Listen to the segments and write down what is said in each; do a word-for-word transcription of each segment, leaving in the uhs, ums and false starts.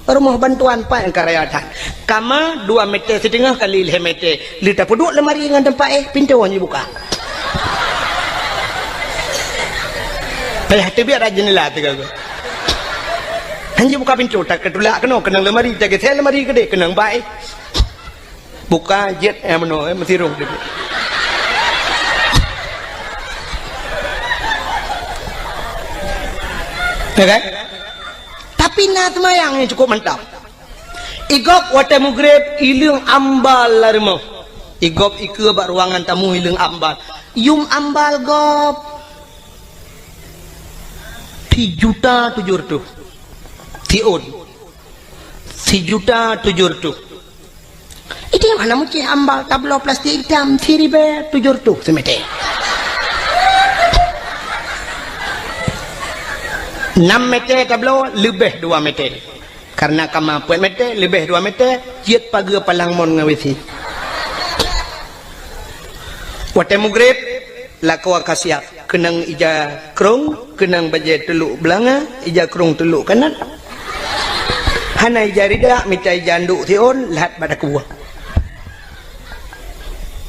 Rumoh bantuan pat nyang ka raya that. Kama dua meter siteungoh kali lhèe meter. Lheueh tapeuduek lamari ngon teumpat éh, pintoe nyan jibuka. Payah teubiet rot jeundela teuga. Hana jibuka pintoe, takeutulak keunoe, keunong lamari, tageusé lamari keudéh, keunong bak éh. Buka jeuet, eh, meunoe, eh, meutirong teubiet. Ya kan? Tapi na seumayang nyang cukup mantap. Igob watèe mugreb, ileueng ambal lam rumoh. Igob ikeue bak ruangan tamu ileueng ambal. Yum ambal gob. Sijuta tujoh reutôh. Siôn. Sijuta tujoh reutôh. Itu hana meucéh ambal tabloe plastik itam siribèe tujoh reutôh simeter. Nam meter tabloe leubeh dua meter. Karena kama peuet meter, leubeh dua meter, jeuet pageue palang mon ngon WC. Watèe mugreb, lakoe ka siap. Keunong ija krông, keunong bajèe teulok beulanga, ija krông teulok kanat. Hana ija ridak, mita ija anduk siôn, lhat bak takue.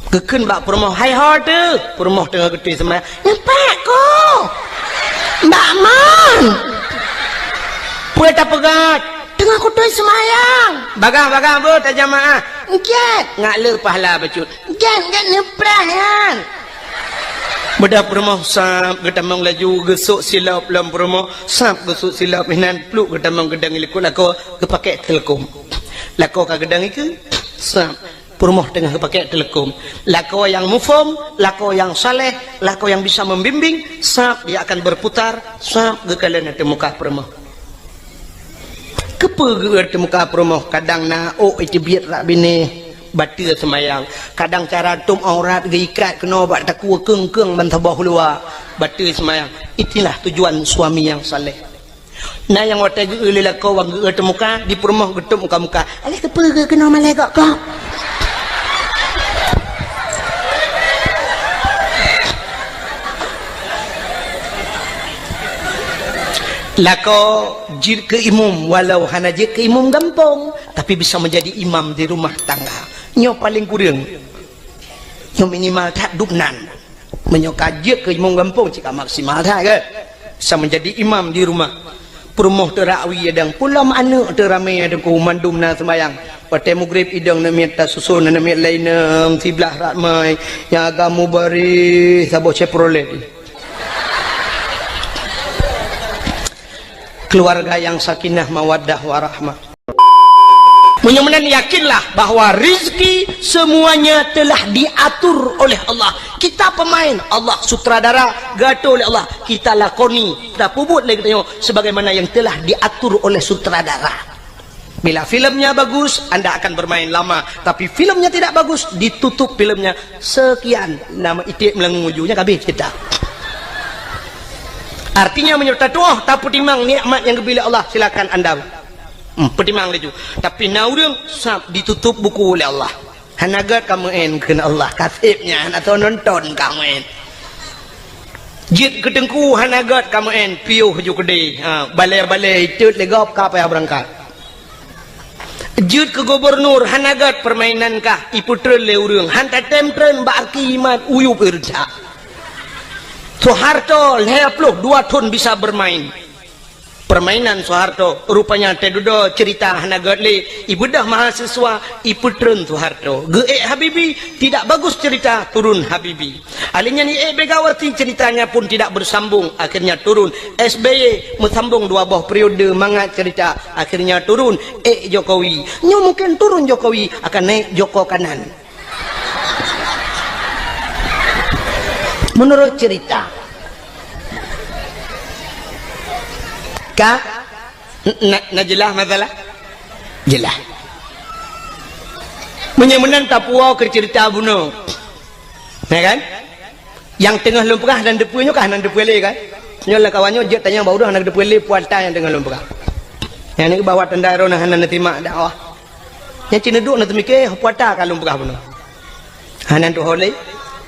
Geukheun bak peurumoh, "Hai ho teuh!" Peurumoh teungoh geutôi seumayang. "Nyoe pat ko! Mbak Mon!" "Peue tapeugah?" "Teungoh kutôi seumayang." "Bagah-bagah beuh tajamaah." "Gèt!" "Ngak le pahala bacut." "Gèt, gèt neupreh nyan." Beudôh peurumoh sab geutamong laju geusok silop lom peurumoh, sab geusok silop inan pluek geutamong geudong likot lakoe geupakèk teuleukom. Lakoe ka geudong ikeue, sab. Peurumoh teungoh geupakèk teuleukom. Lakoe nyang muphom, lakoe nyang saleh, lakoe nyang bisa membimbing, sab dia akan berputar, sab geukalon ateueh muka peurumoh. Keupeue geueu teuh muka peurumoh, kadang na ôk iteubiet rak binéh, bateue seumayang. Kadang cara tuem aurat geuikat keunoe bak takue keung-keung ban saboh luwa, bateue seumayang. Itulah tujuan suami yang saleh. Na nyang watèe geueu lé lakoe wan geueu teuh muka, di peurumoh geutuem muka-muka. "Alah keupeue geueu keunoe malèe gok-gok?" Lakoe jeuet keu imum, walau hana jeuet keu imum gampông, tapi bisa menjadi imam di rumah tangga. Nyoe paleng kureueng. Nyoe minimal that dubnan. Meunyoe ka jeuet keu imum gampông, cit ka maksimal that, kan? Bisa menjadi imam di rumah. Peurumoh teuh rak wie idong, pulom aneuk teuh ramé idong, mandum na seumayang. Watèe mugreb idong neuk miet tasuson, neuk miet laineueng, siblah ramé, nyang agam mubareh, saboh Chevrolet. Keluarga yang sakinah, mawaddah, warahmah. Meunyoe meunan, yakinlah bahwa rizki semuanya telah diatur oleh Allah. Kita pemain, Allah sutradara, geuatur oleh Allah. Kita lakoni, kita peubuet lé geutanyoe sebagaimana yang telah diatur oleh sutradara. Bila filmnya bagus, anda akan bermain lama. Tapi filmnya tidak bagus, ditutup filmnya. Sekian, nama iték meulangô ju, nyan ka habéh cerita. Artinya, meunyoe tatuoh, tapeutimang nikmat nyang geubri lé Allah, silakan anda. Hmm, peutimang laju. Tapi na ureuëng sab ditutup buku lé Allah. Hana gét ka meu'en kheun Allah, ka seb nyan atau nonton ka meu'en. Jeuet keu teungku hana gét ka meu'en, piôh ju keudeh. Ha, balée-balée itot lé gob ka payah beurangkat. Jeuet keu gubunur hana gét, peurmainan kah ipeutreun lé ureuëng, han tatem treun bak aki imat uyueb ireujak. Soeharto lhée ploh dua thon bisa bermain. Permainan Soeharto, rupanya teududoe cerita hana gét lé, ibeudoh mahasiswa, ipeutreun Soeharto. Geuék Habibie, tidak bagus cerita, turun Habibie. Alèh nyan iék Megawati, ceritanya pun tidak bersambung, akhirnya turun. S B Y meusambong dua boh periode mangat cerita, akhirnya turun. Ék Jokowi. Nyoe mungkin turun Jokowi, akan naik Joko Kanan. Menurut cerita. Ka? Na, na jeulaih masalah? Jeulaih. Meunyoe meunan tapuwoe keu cerita bunoe. Ya kan? Nyang teungoh lôn peugah nan deupeu nyoe kah nan deupeu lé kan? Nyoe lam kawan nyoe jeuet tanyong bak uroe nan deupeu lé puata nyang teungoh lôn peugah. Nyang ni bahwa tanda droe hana neusimak dakwah. Nyang cit neuduek neuteumike puata ka lôn peugah bunoe. Hana tuho lé.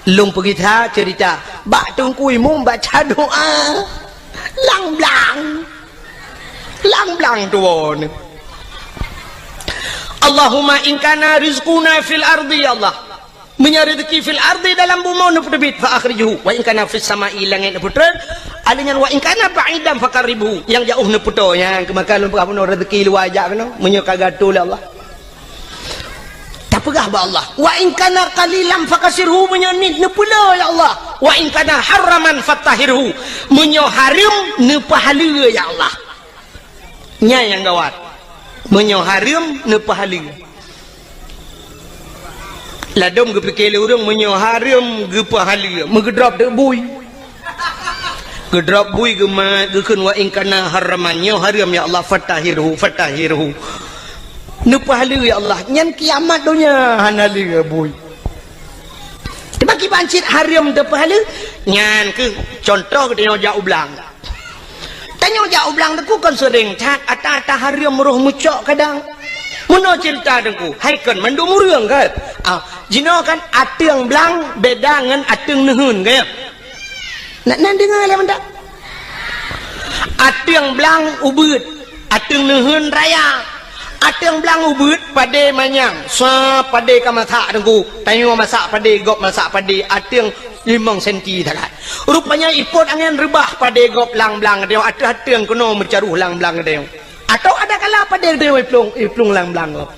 Lôn peugisa cerita bak teungku imum baca doa. Lang blang. Lang blang tuwoe ni. Allahumma in kana rizquna fil ardi, ya Allah. Meunyoe rezeki fil ardi, dalam bumoe, neupeuteubiet, fa akhrijhu. Wa in kana fis sama'i, langét, neupeutrön. Alèh nyan, wa in kana ba'idan faqarribhu. Nyang jiôh neupeutoe, nyang keumakan lôn peugah bunoe rezeki luwa jak keunoe. Meunyoe ka geuatô lé Allah. Tapeugah bak Allah, "Wa in kana qalilan fakasirhu," meunyoe niet neupeulé, ya Allah. "Wa in kana haraman fatahhirhu," meunyoe hareuem neupeuhaleue, ya Allah. Nyan nyang gawat. Meunyoe hareuem neupeuhaleue. Ladôm geupike lé ureueng meunyoe hareuem geupeuhaleue, meugeudrop teuk bui. Geudrop bui geumat, geukheun, "Wa in kana haraman," nyoe hareuem, ya Allah, "fatahhirhu, fatahhirhu." Neupeuhaleue, ya Allah, nyan kiamat donya hana lé bui. Teuma kiban cit hareuem teupeuhaleue, nyan keuh contoh geutanyoe jak u blang. Tanyoe jak u blang teungku kon seuréng that, ata-ata hareuem roh meucok kadang. Meunoe ceurita teungku, hai kon mandum ureueng kan? Ah, jinoe kan ateueng blang beda ngon ateueng neuheun, kan? Nak nan deungoe lé mantap. Ateueng blang ubeuet, ateueng neuheun raya. Ateueng blang ubeuet padé manyang, sa padé ka masak teungku. Tanyoe masak padé, gob masak padé, ateueng limong senti sagai. Rupanya ipot angén reubah padé gob lam blang geutanyoe, ateueh ateueng keunoe meucaroh lam blang geutanyoe. Atawa ada kala padé geutanyoe iplueng, iplueng lam blang gob.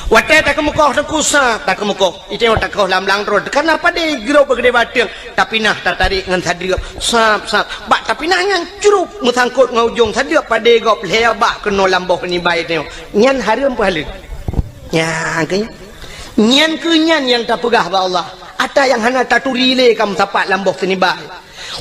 Watèe takeumeukoh teungku sa, takeumeukoh. Itanyoe takoh lam blang droe, karena padé grob geude bak ateueng, tapinah tatarek ngon sadeuep, sap, sap. Bak tapinah nyan crup meusangkot ngon ujong sadeuep padé gob lhèe bah keunoe lam boh nibai tanyoe. Nyan hareuem peuhaleue. Nyan keuh nyan. Nyan keuh nyan nyang tapeugah bak Allah. Ata nyang hana taturi lé ka meusapat lam boh sinibai.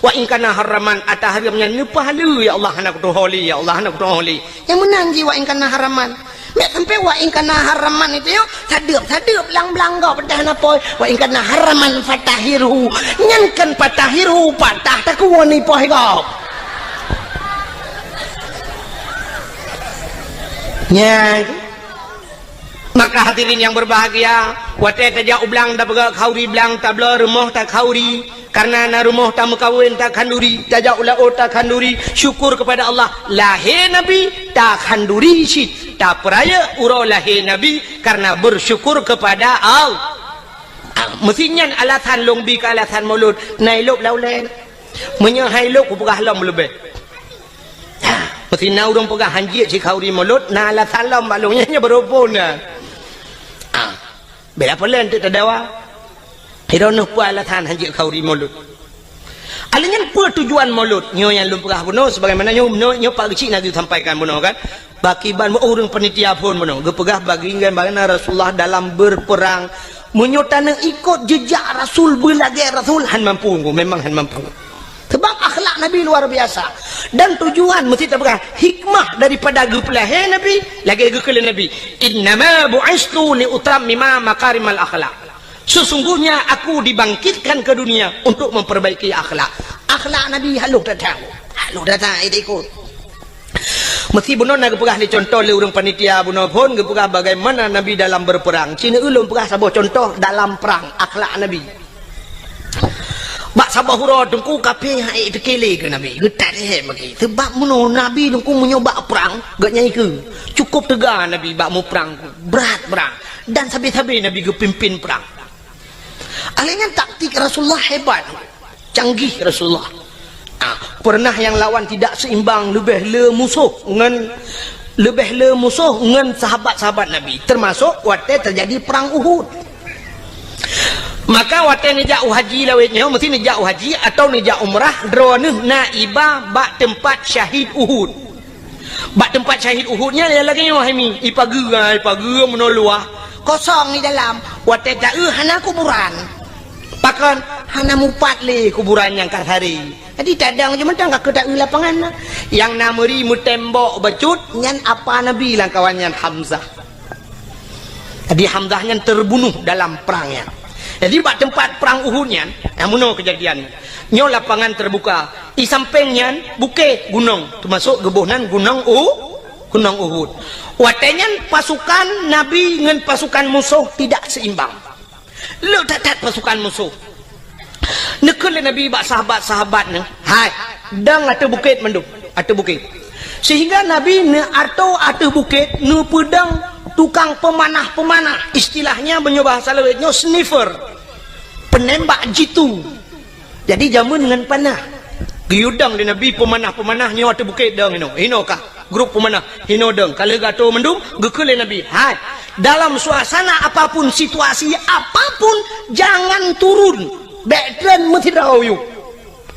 Wa in kana haraman, ata hareuem nyan neupeuhaleue, ya Allah, hana kutuho lé, ya Allah, hana kutuho lé. Nyang meunan jih wa in kana haraman. Meunan sampai wa in kana haraman itu, ya, sadeuep, sadeuep, blang-blang gob, padahai hana poh. Wa in kana haraman fatahhirhu. Nyan kan fatahhirhu, patah takue ni poh gob. Nyan. Maka hadirin yang berbahagia, watèe tajak u blang tapeugah khauri blang, tabloe rumoh takhauri, karena na rumoh tameukawen takhanduri, tajak u laôt takhanduri, syukur kepada Allah, lahé Nabi takhanduri cit, tapeurayeuk uroe lahé Nabi karena bersyukur kepada Allah. Ah, meusi nyan alasan lôn bi keu alasan Maulud, na ilôb lam ulèe. Meunyoe hai lôb kupeugah lom leubeh. Ha, meusi na ureueng peugah hanjeuet sikhauri Maulud, na alasan lom bak lôn nyan, nyan beurubon na. Ha, bela peue lé teuk tadawa. Droeneuh peue alasan hanjeuet khauri Maulud? Alèh nyan peue tujuan Maulud? Nyoe nyang lôn peugah bunoe, sebagaimana nyoe, nyoe, nyoe Pak Geuchik na geusampaikan bunoe kan. Bak kiban ureueng panitia phôn bunoe, geupeugah bagi ngon bagaimana Rasulullah dalam berperang. Meunyoe taneuk ikot jejak Rasul, beulagèe Rasul, han mampu, memang han mampu. Sebab akhlak Nabi luar biasa. Dan tujuan meusti tapeugah hikmah daripada geupeulahé Nabi, lagèe geukheun lé Nabi, "Innama bu'istu li utammima makarimal akhlak." Sesungguhnya aku dibangkitkan ke dunia untuk memperbaiki akhlak. Akhlak Nabi halôh that, halôh that, eh, ikot. Meusti bunoe na geupeugah lé contoh lé ureueng panitia bunoe phôn, geupeugah bagaimana Nabi dalam berperang. Ci neueu lôn peugah saboh contoh dalam perang, akhlak Nabi. Bak saboh uroe teungku kafé han ék pike lé keu Nabi, geutat lé bagi. Sebab bunoe Nabi teungku meunyoe bak perang, geuh nyan keuh. Cukup teuga Nabi bak muprang, brat perang. Dan sabe-sabe Nabi geupimpin perang. Alèh nyan taktik Rasulullah hebat. Canggih Rasulullah. Ah, pernah nyang lawan tidak seimbang, leubeh le musoh ngon, leubeh le musoh ngon sahabat-sahabat Nabi, termasuk watèe teujadi perang Uhud. Maka watèe neujak u haji lawét nyoe, meusti neujak u haji atau neujak umrah, droeneuh na iba bak teumpat syahid Uhud. Bak teumpat syahid Uhud nyan lagèe nyoe hai mi, ipageue, ipageue meunoe luwah, kosong di dalam. Watèe taeu hana kuburan. Pakon? Hana mupat lé kuburan nyang ka sari. Jadi tadong jih mantong ka keu taeu lapangan na. Nyang na meuri meutembok bacut nyan apa Nabi lam kawan nyan Hamzah. Jadi Hamzah nyan terbunuh dalam perang nyan. Jadi bak teumpat perang Uhud nyan, nyang meunoe keujadian nyan. Nyoe lapangan terbuka. I sampéng nyan bukét gunong, teumasok geuboh nan gunong U-, gunong Uhud. Watèe nyan pasukan Nabi ngon pasukan musoh tidak seimbang. Le that-that pasukan musoh. Neukheun lé Nabi bak sahabat-sahabat neuh, "Hai, dong ateueh bukét mandum, ateueh bukét." Sehingga Nabi neuatô ateueh bukét, neupeudong Tukang peumanah-peumanah, istilahnya meunyoe bahasa lawét nyoe sniffer. Peunembak jitu. Jadi jameun ngon panah. Geuyue dong lé Nabi peumanah-peumanah nyoe ateueh bukét dong inoe. Inoe ka grup peumanah, inoe dong. Ka lheueh geuatô mandum, geukheun lé Nabi, "Hai, dalam suasana apapun, situasi apapun, jangan turun. Bék treun meusidroe yue."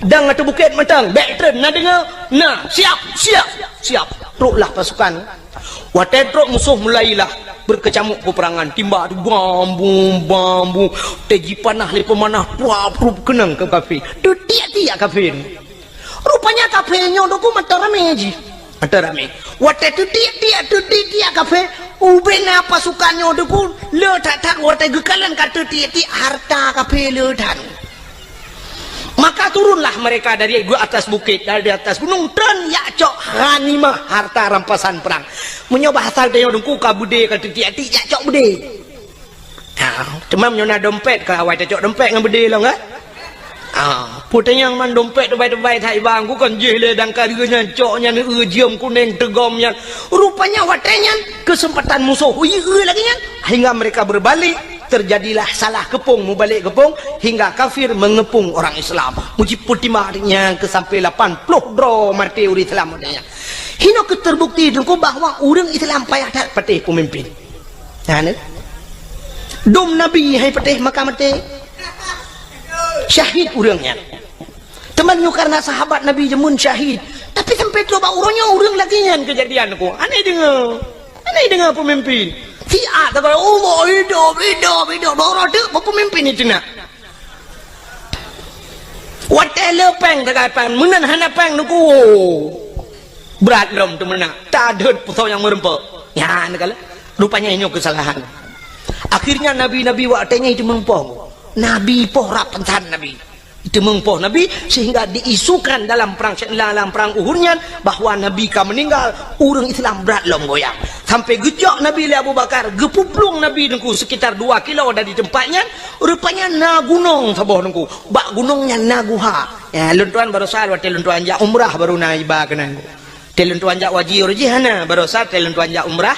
Dang ateueh bukét mantong, bék treun, na deungoe? Na, siap, siap, siap. Troklah pasukan. Watée trok musoh mulailah beukeucamuk peuperangan, timbak tu bam bum, bam bum, watée jipanah lé peumanah, pruap prup keunong keu kafé. Teutiek-tiek kafé. Rupanya kafé nyoe teungku mantong ramé jih. Mantong ramé. Watée teutiek-tiek, teutiek-tiek kafé, ubena pasukan nyoe teungku le that-that watée geukalon ka teutiek-tiek hareuta kafé le that. Maka turunlah mereka dari atas bukét, dari atas gunong, treun jak cok ghanimah, harta rampasan perang. Meunyoe bahasa tanyoe teungku ka beudé ka teutiek-tiek jak cok beudé. Ha, teuma meunyoe na dompet ka awai tacok dompet ngon beudé lom kan? Ha, peue tanyong man dompet teubai-teubai that iba ku kan jih lé dan ka lheueh nyan cok nyan, eu, jeuem kuneng teugom nyan. Rupanya watée nyan keuseumpatan musoh, ui, eu lagée nyan. Hingga mereka berbalik, terjadilah salah keupông, mubalek keupông, hingga kafir mengeupông orang Islam. Mujib peutimang nyang keu sampai lapan ploh droe maté ureuëng Islam watée nyan. Hino keu terbukti teungku bahwa ureuëng Islam payah that patéh peumimpin. Nah, ni. Dum Nabi hai patéh maka maté. Syahid ureuëng nyan. Teuma nyoe karena sahabat Nabi jameun syahid. Tapi sampai trok bak uroe nyoe ureuëng lagée nyan keujadian ku. Aneh deungoe. Aneh deungoe peumimpin. Siat takoi, "Allah, hidup, hidup, hidup." Baru tu peumimpin itu nak. Watée le péng tagai péng, meunan hana péng teungku. Brat lom teumeunak. Tadeuet peusau nyang meureumpok. Nyan kala. Rupanya nyoe keusalahan. Akhirnya nabi-nabi watée nyan itu meupoh. Nabi poh rap peusan nabi. Itu meupoh nabi sehingga diisukan dalam perang, dalam perang Uhud nyan bahwa nabi ka meninggal, ureuëng Islam brat lom goyang. Sampai geujok nabi lé Abu Bakar, geupuplueng nabi teungku sekitar dua kilo dari tempat nyan, rupanya na gunong saboh teungku. Bak gunong nyan na guha. Ya, lôn tuan barosa watée lôn tuan jak umrah baru na iba keunan. Watée lôn tuan jak haji uroe jih hana, barosa watée lôn tuan jak umrah,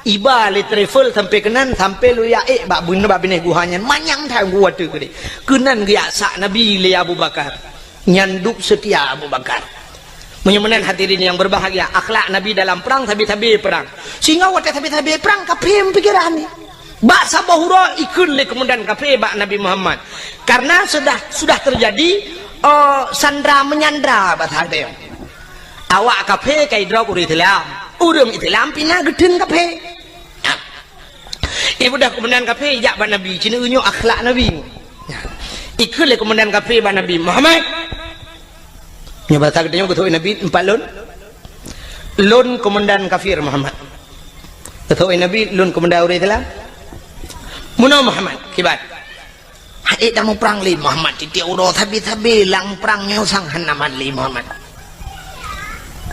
iba lé travel sampai keunan, sampai lôn jak ék bak bun-, bak binéh guha nyan, manyang that geuh watée keudeh. Keunan geujak sak Nabi lé Abu Bakar. Nyan duek seutia Abu Bakar. Meunyoe meunan hadirin yang berbahagia, akhlak Nabi dalam perang sabe-sabe perang. Sehingga watée sabe-sabe perang, kafé pikiran ni. Bak saboh uroe ikheun lé keumandan kafé bak Nabi Muhammad. Karena sudah, sudah terjadi, eh, sandra menyandra bahasa tanyoe. Awak kafé ka idrob ureuëng Islam. Ureuëng Islam pih na geutheun kafé. Ibudah keumandan kafé jak bak Nabi, cina nyoe akhlak Nabi. Ikheun lé keumandan kafé bak Nabi, "Muhammad." Nyoe bahasa geutanyoe geutôk Nabi empat lôn. "Lôn keumandan kafir, Muhammad." Geutôk Nabi, "Lôn keumandan ureuëng Islam." "Meunoe Muhammad, kiban?" "Hana ék tamuprang lé Muhammad, tieb-tieb uroe sabe-sabe lam prang nyoe sang hana mat lé Muhammad."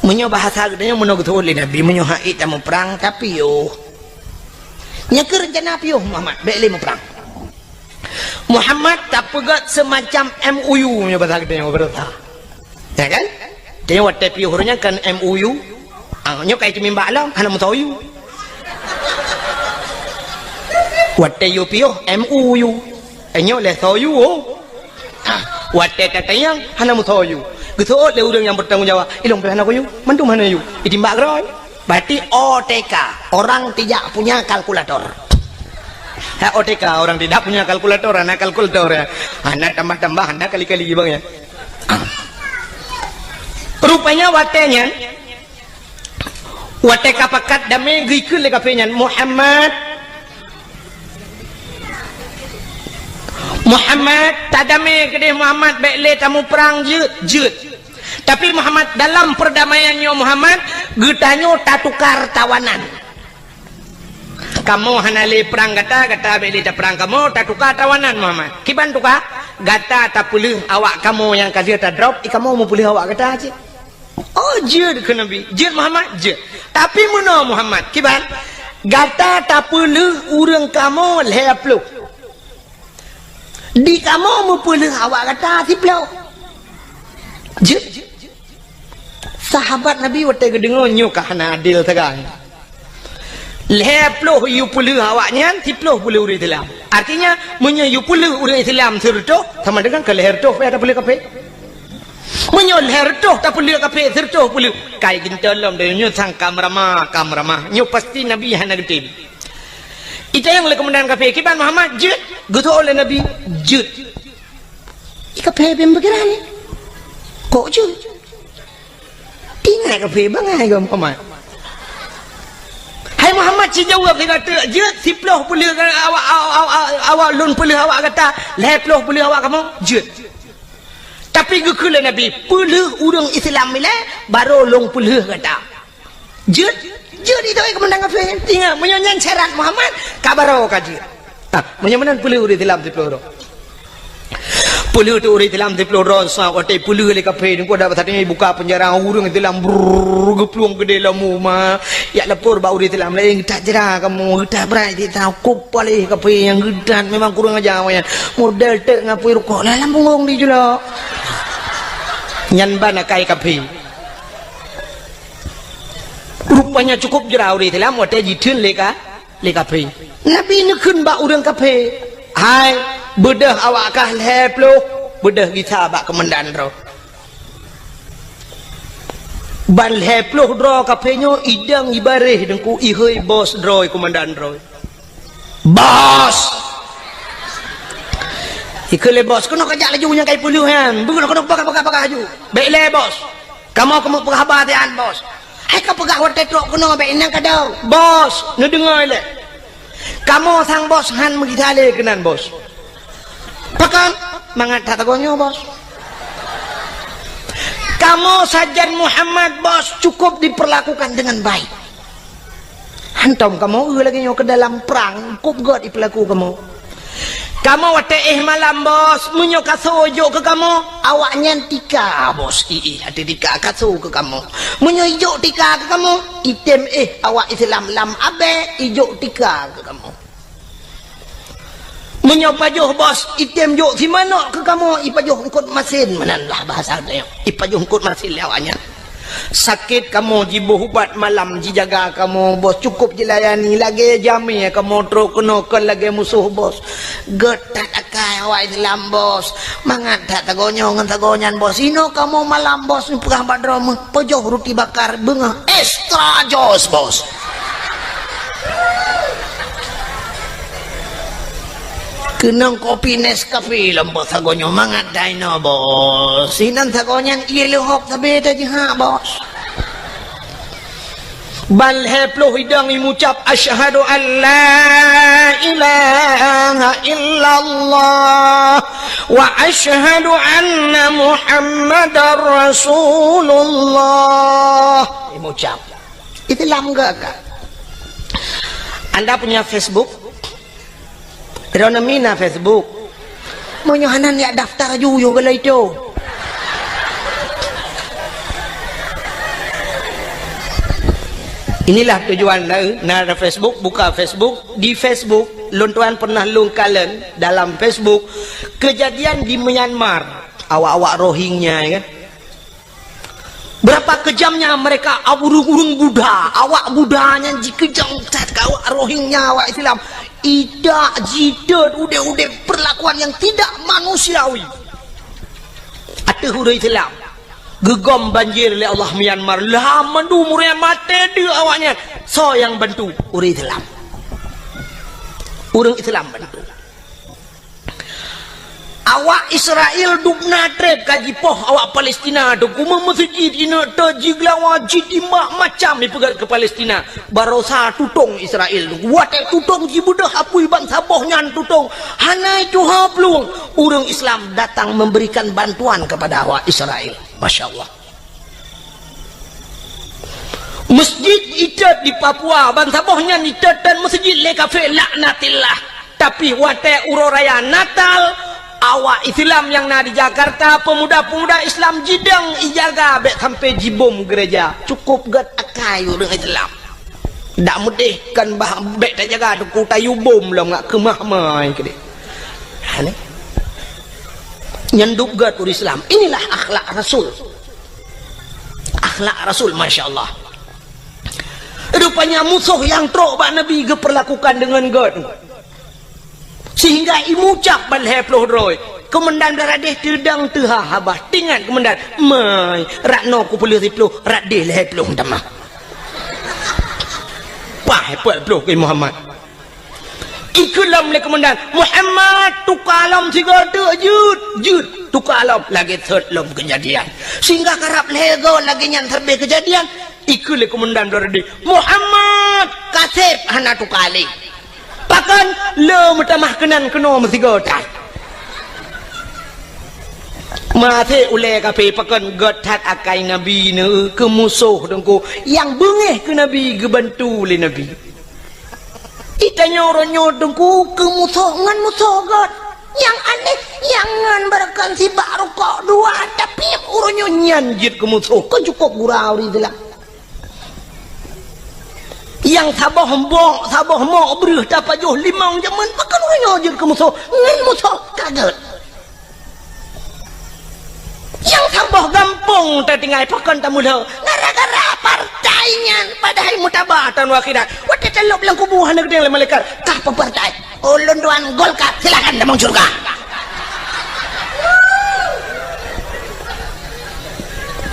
Meunyoe bahasa geutanyoe meunoe geutôk lé Nabi, meunyoe hana ék tamuprang, tapiôh. Nyan keuh rencana piôh Muhammad, bék lé muprang. Muhammad tapeugét seumacam M O U meunyoe bahasa geutanyoe beureuta. Ya kan? Tanyoe watée piôh ureuëng nyan kan M O U. Ah, nyoe kai teumimbak lom, hana meusoe U. Watée yue piôh, M O U. Eh, nyoe lé soe U, oh. Ah, watée tatanyong, hana meusoe U. Geuseuôt lé ureuëng nyang bertanggung jawab, ilong pih hana soe U, mandum hana U. Itimbak keudroe. Berarti O T K, orang tidak punya kalkulator. Ha, O T K, orang tidak punya kalkulator, hana kalkulator, ya. Hana tambah-tambah, hana kali-kali, bang, ya. Ah. Rupanya watée nyan, watée ka pakat damé geukheun lé kafé nyan, "Muhammad, Muhammad, tadamé keudeh Muhammad, bék lé tamuprang jeuet, jeuet. Tapi Muhammad, dalam perdamaian nyoe Muhammad, geutanyoe tatukar tawanan." Kamoe hana lé prang gata, gata bék lé taprang kamoe, tatuka tawanan Muhammad. Kiban tuka? Gata tapeuleueh awak kamoe nyang ka lheueh tadrop, i kamoe meupeuleueh awak gata cit. Oh, jeuet keu Nabi. Jeuet Muhammad, jeuet. Tapi meunoe Muhammad, kiban? Gata tapeuleueh ureuëng kamoe lhée ploh. Di kamoe meupeuleueh awak gata siploh. Jeuet. Sahabat Nabi watée geudeungoe nyoe ka hana adil sagai. Lhèe ploh yue peulheueh awaknyan, siploh peulheueh ureueng Islam. Artinya, meunyoe yue peulheueh ureueng Islam sireutôh, sama dengan keu lhèe reutôh pih tapeulheueh kafé. Meunyoe lhèe reutôh tapeulheueh kafé, sireutôh peulheueh, kai geuntôi lom deh, nyoe sang ka meuramah, ka meuramah. Nyoe pasti Nabi hana geutem. Itanyong lé keumandan kafé, "Kiban Muhammad jeuet?" Geutanyong lé Nabi, "Jeuet." Di kafé bèk meupikiran, "Kok jeuet?" Tinggai kafé bangai keu Muhammad. "Hai Muhammad, sijaweueb lé gata, jeuet siploh peulheueh awak, awak, awak, awak lôn peulheueh awak gata, lhèe ploh peulheueh awak kamoe, jeuet." Tapi geukheun lé Nabi, "Peulheueh ureueng Islam ilèe, barô lôn peulheueh gata." Jeuet, jeuet itu, eh, keumandan kafé. Ingat, meunyoe nyan syarat Muhammad, ka barô ka jeuet. Ah, meunyoe meunan peulheueh ureueng Islam siploh droe. Peulheueh tu ureueng Islam siploh droe, sa watèe peulheueh lé kafé, nyoe dak satéh buka peunjara, ureueng Islam brrrr geuplueng keudéh lom uma. Jak lapor bak ureueng Islam laén, "Geutat jra kamoe, geutat brat jih, ta hukôm paléh kafé nyang geutat, memang kurang aja awaknyan. Model teuk ngon apui rukok, lam punggong di julok." Nyan ban akai kafé. Rupanya cukup jra ureueng Islam watèe jitheun lé ka, lé kafé. Nabi neukheun bak ureueng kafé, "Hai, beudôh awak kah lhèe ploh, beudôh gisa bak keumandan droe." Ban lhèe ploh droe kafé nyoe idong ibaréh deungku, ihôi bos droe, keumandan droe. "Bos!" Ikheun lé bos, "Keunoe kajak laju nyang kai peulheueh nyan. Beuh, keunoe peugah-peugah-peugah laju. Bèk lé, Bos. Kamoe keumeung peugah haba siat, Bos." "Hai kapeugah watèe trok keunoe, bèk inong kadau." "Bos, neudeungoe lé. Kamoe sang Bos han meugisa lé keunan, Bos." "Pakon?" "Mangat that sagoe nyoe, Bos. Kamoe sajan Muhammad, Bos, cukup diperlakukan dengan baik. Hantom kamoe eu lagèe nyoe keu dalam prang, cukup göt ipeulaku kamoe. Kamoe watèe éh malam, Bos, meunyoe kaso jok keu kamoe, awaknyan tika, Bos. Iéh, até tika kaso keu kamoe. Meunyoe ijok tika keu kamoe, itém éh awak Islam lam abèe, ijok tika keu kamoe. Meunyoe pajoh Bos, itém jok simanok keu kamoe, ipajoh eungkôt masin, meunan lah bahasa tanyoe. Ipajoh eungkôt masin lé awaknyan. Sakét kamoe jiboh ubat malam, jijaga kamoe, Bos, cukup jilayani, lagèe jamèe kamoe trok keunoe, kon lagèe musoh, Bos. Göt that akai awak Islam, Bos. Mangat that sagoe nyoe ngon sagoe nyan, Bos. Inoe kamoe malam, Bos, neupeugah bak droe meuh, pajoh ruti bakar, beungoh extra jos, Bos. Keunong kopi Nescafe lom, Bos, sagoe nyoe mangat that inoe, Bos. Sinan sagoe nyan ié leuhop sabé tajihak, Bos." Ban lhèe ploh idong imucap, "Asyhadu an la ilaha illallah wa asyhadu anna Muhammadar Rasulullah." Imucap. Islam geuh ka. Anda punya Facebook? Droeneuh mina Facebook. Meunyoe hana, neujak daftar ju yoh galai tu. Inilah tujuan na, na ada Facebook, buka Facebook. Di Facebook, lôn tuan pernah lôn kalon dalam Facebook kejadian di Myanmar. Awak-awak Rohingya, ya kan? Berapa kejamnya mereka, ureueng-ureueng Buddha, awak Buddha nyan jikeujam that keu awak Rohingya, awak Islam. Idak, jitot, udép-udép perlakuan yang tidak manusiawi ateueh ureueng Islam. Geugom banjir lé Allah Myanmar, lam mandum ureueng maté deuek awaknyan. Soe nyang bantu? Ureueng Islam. Ureueng Islam bantu. Awak Israel dubna treb ka jipoh awak Palestina, teungku, meumeuseujid ineuk, teuh jigeulawa, jitimbak macam ipeugét keu Palestina. Barosa tutong Israel, teungku. Watèe tutong jibeudôh apui bansaboh nyan tutong. Hana tuha plueng. Ureueng Islam datang memberikan bantuan kepada awak Israel. Masya Allah. Masjid itot di Papua, bansaboh nyan itot dan masjid lé kafé, laknatillah. Tapi watèe uroe raya Natal, awak Islam nyang na di Jakarta, pemuda-pemuda Islam jidong ijaga bèk sampai jibom gereja. Cukup gét akai ureueng Islam. Dak meudeh kan bah bèk tajaga teungku, tayue bom lom ngat keumah mai keudeh. Ha, ni. Nyan dub gét ureueng Islam. Inilah akhlak Rasul. Akhlak Rasul, masya Allah. Rupanya musoh nyang trok bak Nabi geupeurlakukan deungon gét. Sehingga imucab ban lhée ploh droe. Keumandan Beuladeh teudong teuha haba. Teuingat keumandan, "Mai, rot noe kupeuleueh siploh, rot deh lhée ploh tamah." Paih peuet ploh keu Muhammad. Ikheun lom lé keumandan, "Muhammad, tuka lom sigoe teuk jeuet, jeuet, tuka lom." Lagée thot lom keujadian. Sehingga karab lhée goe lagée nyan sabe keujadian, ikheun lé keumandan Beuladeh, "Muhammad, kaseb hana tuka lé." Pakon? Le meutamah keunan keunoe meusigoe that. Maté ulée kafé pakon gét that akai Nabi neu keu musoh Teungku nyang beungéh keu Nabi geubantu lé Nabi. Itanyoe uroe nyoe Teungku keu musoh ngon musoh gét. Nyang aneh, nyang ngon beureukan sibak rukok dua, tapi uroe nyoe nyan jeuet keu musoh, keu cukôp gura ureuëng Islam. Nyang saboh mbok, saboh mok breueh tapajoh limong jameun, pakon uroe nyoe jeuet keu musoh, ngon musoh ka gét. Nyang saboh gampông tatinggai pakon tamulo, gara-gara partai nyan, padahai mutaba taun akhirat. Watée talop lam kubu hana geudeng lé malaikat, "Kah peue partai?" "Ulôn tuan Golkar." "Silakan tamong syeuruga."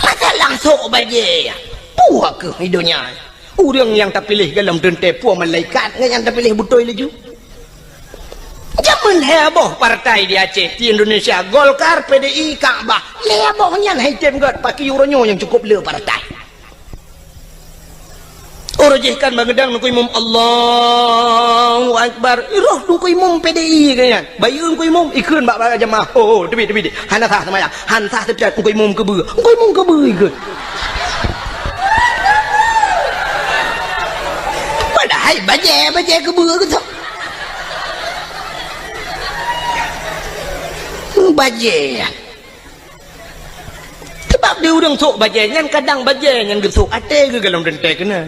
Masalah sok bajée. Puah keuh di donya. Ureuëng nyang tapiléh golom teuntée puih malaikat ngon nyang tapiléh beutôi laju. Jameun lhée boh partai di Aceh, di Indonesia, Golkar, P D I, Kakbah. Lhée boh nyan hai tem gét, pakri uroe nyoe nyang cukôp le partai. Uroe jih kan bangeudang nungku imum, "Allahu Akbar." Roh nungku imum P D I keu nyan. Bayeue nungku imum, ikheun bak, bak jamaah, "Oh, oh, teubiet, teubiet. Hana sah seumayang." Han sah teubiet, nungku imum keubeue. Nungku imum keubeue ikheun. Padahai bajée, bajée keubeue geutok. Bajée. Sebab di ureuëng sok bajée nyan, kadang bajée nyan geusok até geuh golom teuntée keunan.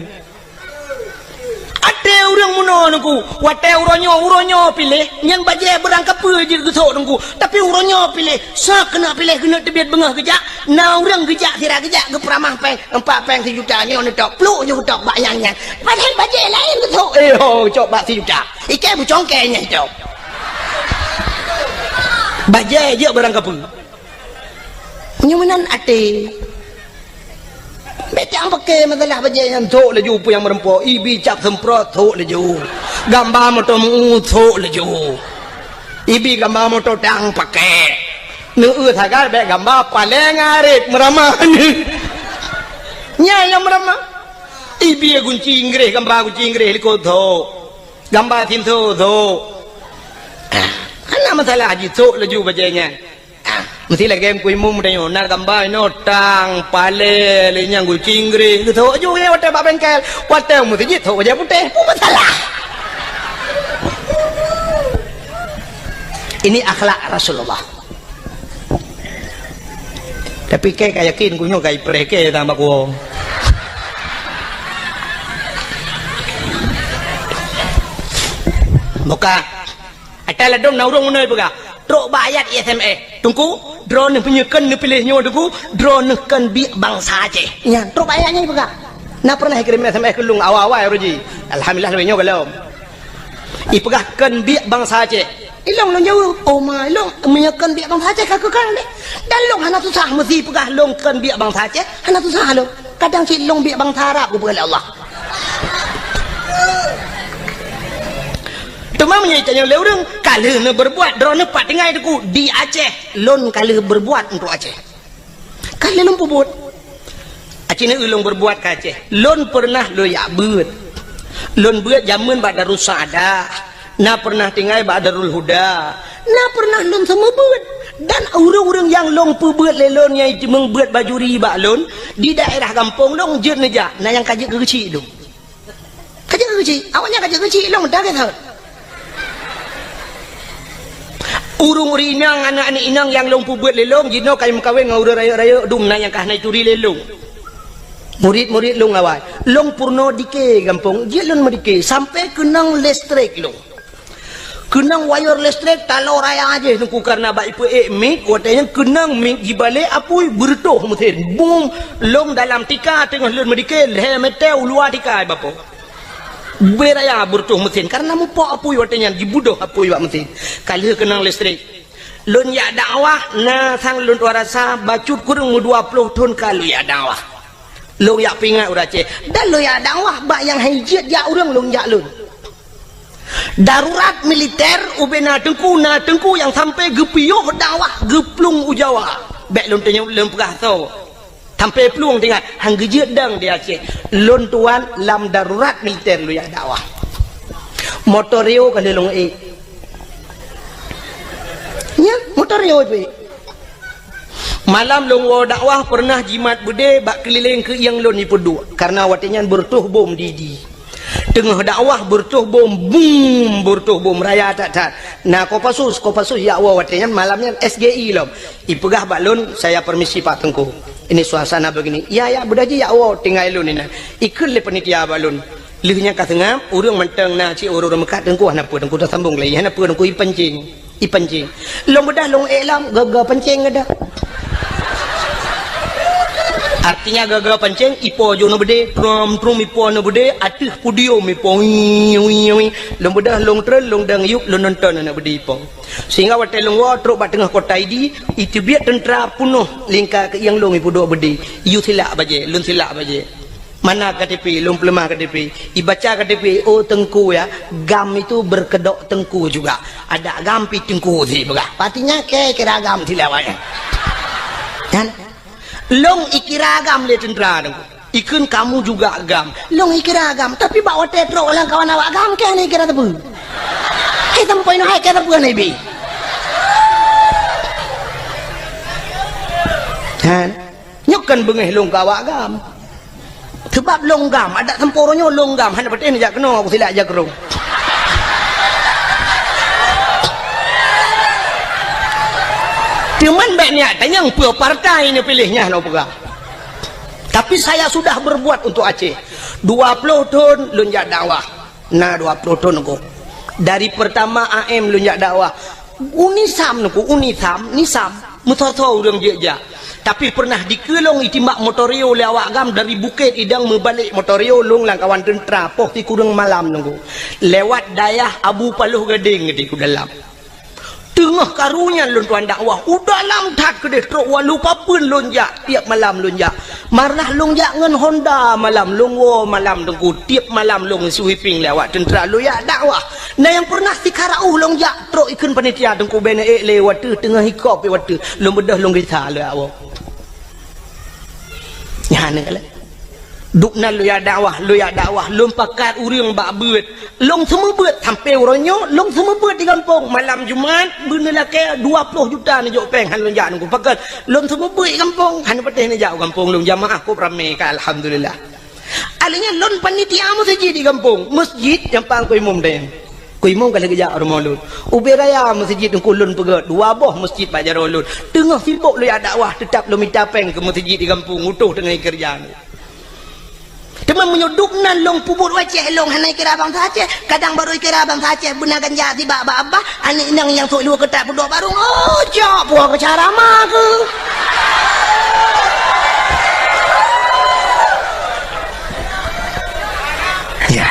Até ureuëng meunoe nungku, watée uroe nyoe, uroe nyoe piléh, nyan bajée beurangkapeue jeuet geusok nungku. Tapi uroe nyoe piléh, soe keuneuk piléh keuneuk teubiet beungoh geujak, na ureuëng geujak sira geujak geupeuramah péng, empat péng sijuta nyoe neutok, pluek nyoe geutok bak nyang nyan. Padahai bajée laén geusok, eh ho, cok bak sijuta. Iké bucongkée nyan cok. Bajée jeuet beurangkapeue. Nyoe meunan até. Bék tang paké masalah bajée nyan, sok laju peue nyang meureumpok, ibi cap seumprot sok laju. Gamba moto meu sok laju. Ibi gamba moto tang paké. Neueu sagai bék gamba paleng arit meuramah. Nyan nyang meuramah. Ibi gunci Inggréh, gamba gunci Inggréh likot sok. Gamba sinso sok. Ah, hana masalah jisok laju bajée nyan. Ah, meusti lagée nungku imum tanyoe, na gamba inoe tang, palée, lé nyang gunci Inggréh, geusok ju watée bak bengkel, watée meuseujid sok bajée putéh, peue masalah? Ini akhlak Rasulullah. Tapi kée ka yakin, ku nyoe ka ipreh kée sama ku. Buka. Ata ladom na ureuëng meunoe peugah, trok bak ayat S M S. Teungku, droeneuh meunyoe kön neupiléh nyoe Teungku, droeneuh kön biek bansa Aceh. Nyan, trok bak ayat nyan peugah. Na pernah ikirém S M S keu lôn awai-awai uroe jih. Alhamdulillah, leubeh nyoe gohlom. Ipeugah kön biek bansa Aceh. Ilong lôn jaweueb, "Oh ma, ilong meunyoe kön biek bansa Aceh ka keu kön deh." Dan lôn hana susah meusi peugah lôn kön biek bansa Aceh, hana susah lôn. Kadang cit lôn biek bansa Arab geupeugah lé Allah. Teuma meunyoe itanyoe lé ureuëng, ka lheueh neubeurbuat droeneuh pat tinggai Teungku di Aceh, lôn ka lheueh beurbuat untuk Aceh. Ka lheueh lôn peubuet. Aci neu lôn beurbuat ka Aceh. Lôn peureunah lôn jak beuet. Lôn beuet jameun bak Darussaada. Na peureunah tinggai bak Darul Huda. Na peureunah lôn seumeubeuet. Dan ureuëng-ureuëng nyang lôn peubeuet lé lôn nyang jiteumeung beuet bajuri bak lôn, di daerah gampông lôn jeuet neujak, na nyang ka jeuet keu geuchik lôn. Ka jeuet keu geuchik, awaknyan ka jeuet keu geuchik lôn, dah gét that. Ureuëng-ureuëng inong, aneuëk-aneuëk inong nyang lôn peubeuet lé lôn, jinoe ka meukawen ngon ureuëng rayeuk-rayeuk dum na nyang ka hana jituri lé lôn. Murit-murit lôn awai, lôn peurunoe dike gampông, jeuet lôn meudike, sampoe keunong listrik lôn. Keunong wayar listrik taloe raya jih Teungku, kareuna bak ipeuék mik, watée nyan keunong mik jibalek apui, beureutoh meusén. Bum, lôn dalam tika teungoh lôn meudike, lhée meter u luwa tika bapo. Beu raya beureutoh meusén, kareuna mupok apui watée nyan, jibudoh apui bak meusén. Ka lheueh keunong listrik. Lôn jak dakwah, na sang lôn tuan rasa bacut kureueng meudua ploh thon ka lôn jak dakwah. Lôn jak peuingat ureuëng Aceh. Dan lôn jak dakwah bak nyang hai jeuet jak ureuëng lôn jak lôn. Darurat militer ubena teungku, na teungku nyang sampai geupiôh dakwah geuplueng u Jawa. Bék lôn teunyum lôn peugah soe. Sampai plueng tinggai, han geujeuet dang di Aceh. Lôn tuan lam darurat militer lôn jak dakwah. Motor Rio ka lheueh lôn ék. Nya, motor Rio ipeuék. Malam lôn woe dakwah peureunah jimat beudé bak keulileng keuieng lôn ipeuduek, kareuna watée nyan beureutoh bom di, di. Teungoh dakwah beureutoh bom, bum, beureutoh bom raya that-that. Na Kopassus, Kopassus jak woe watée nyan malam nyan S G I lom. Ipeugah bak lôn, "Saya permisi Pak Teungku. Ini suasana begini." "Ya, ya, beudah jih jak woe tinggai lôn inan." Ikheun lé panitia bak lôn. Lheueh nyan ka seungab, ureuëng mantong na cit ureuëng meukat, "Teungku hana peue, Teungku tasambong lé, hana peue Teungku, ipancing." Ipancing. Lôn beudah lôn ék lom, gaga pancing geudah. Artinya gaga pancing, ipo jôh na beudé, trom, trom ipo na beudé, ateueh podium ipo, wii, wii, wii. Lôn beudah lôn treun, lôn dang yup, lôn nonton aneuk beudé ipo. Sehingga watée lôn woe trok bak teungoh kota Idi, iteubiet teuntra peunoh lingka keuieng lôn ipeuduek beudé. Yue silak bajée, lôn silak bajée. Mana K T P, lôn peuleumah K T P. Ibaca K T P, "Oh, Teungku ya, GAM itu berkedok Teungku juga. Ada GAM pi Teungku sih," peugah. Patinya ke kira GAM silawai. Kan? Lôn ikira GAM lé teuntra Teungku. Ikheun, "Kamu juga GAM." Lôn ikira GAM, tapi bak watée trok lam kawan awak GAM, ke hana ikira teupeu. Hai sampai noh hai ke teupeu hana ibi. Kan? Nyoe kan beungéh lôn keu awak GAM. Sebab lôn GAM, adak semporo nyoe lôn GAM, hana patéh neujak keunoe, aku silak jak keudroe. Teuma bék neujak tanyong peue partai neupiléh nyan lôn peugah. Tapi saya sudah berbuat untuk Aceh. Dua ploh thon lôn jak dakwah. Na dua ploh thon Teungku. Dari pertama A M lôn jak dakwah. UNISAM Teungku, UNISAM, NISAM. Meusoe-soe ureuëng jeuet jak. Tapi peureunah dikeue lôn itimbak motor Rio lé awak GAM dari Bukét Idong meubalek motor Rio lôn lam kawan teuntra poh sikureueng malam Teungku. Lewat dayah Abu Paloh Gadeng di ku dalam. Teungoh karu nyan lôn tuan dakwah, u dalam that keudeh trok walu papeuen lôn jak, tiep malam lôn jak. Marnah lôn jak ngon Honda malam, lôn woe malam Teungku, tiep malam lôn sweeping lé awak teuntra lôn jak dakwah. Na nyang peureunah sikara uh lôn jak trok ikheun panitia Teungku bèk neuék lé watèe teungoh hikop watèe lôn beudôh lôn gisa lé awak. Nyan keuh lé. Duek nan lôn jak dakwah, lôn jak dakwah, lôn pakat ureueng bak beuet. Lôn seumeubeuet sampoe uroe nyoe, lôn seumeubeuet di gampông. Malam Jumat, beuneulakèe dua ploh juta neujok péng han lôn jak Teungku. Pakon lôn seumeubeuet di gampông, han patéh neujak u gampông lôn, jamaah kôp ramé ka, alhamdulillah. Akhirnya lôn panitia meuseujid di gampông, meuseujid nyang pang keu imum deh. Keu imum ka lheueh geujak rumoh lôn. Ubé raya meuseujid Teungku lôn peugöt, dua boh meuseujid bak jaroe lôn. Teungoh sibok lôn jak dakwah, teutap lôn mita péng keu meuseujid di gampông, utoh teungoh keureuja. Teuma meunyoe duek nan lôn peubuet u Aceh, lôn hana kira bansa Aceh. Kadang barô kira bansa Aceh beuna ganja sibak bak babah, aneuk inong nyang sôk luweue keutat peuduek barô, oh, cok puwoe keu cara ma keuh. Ya.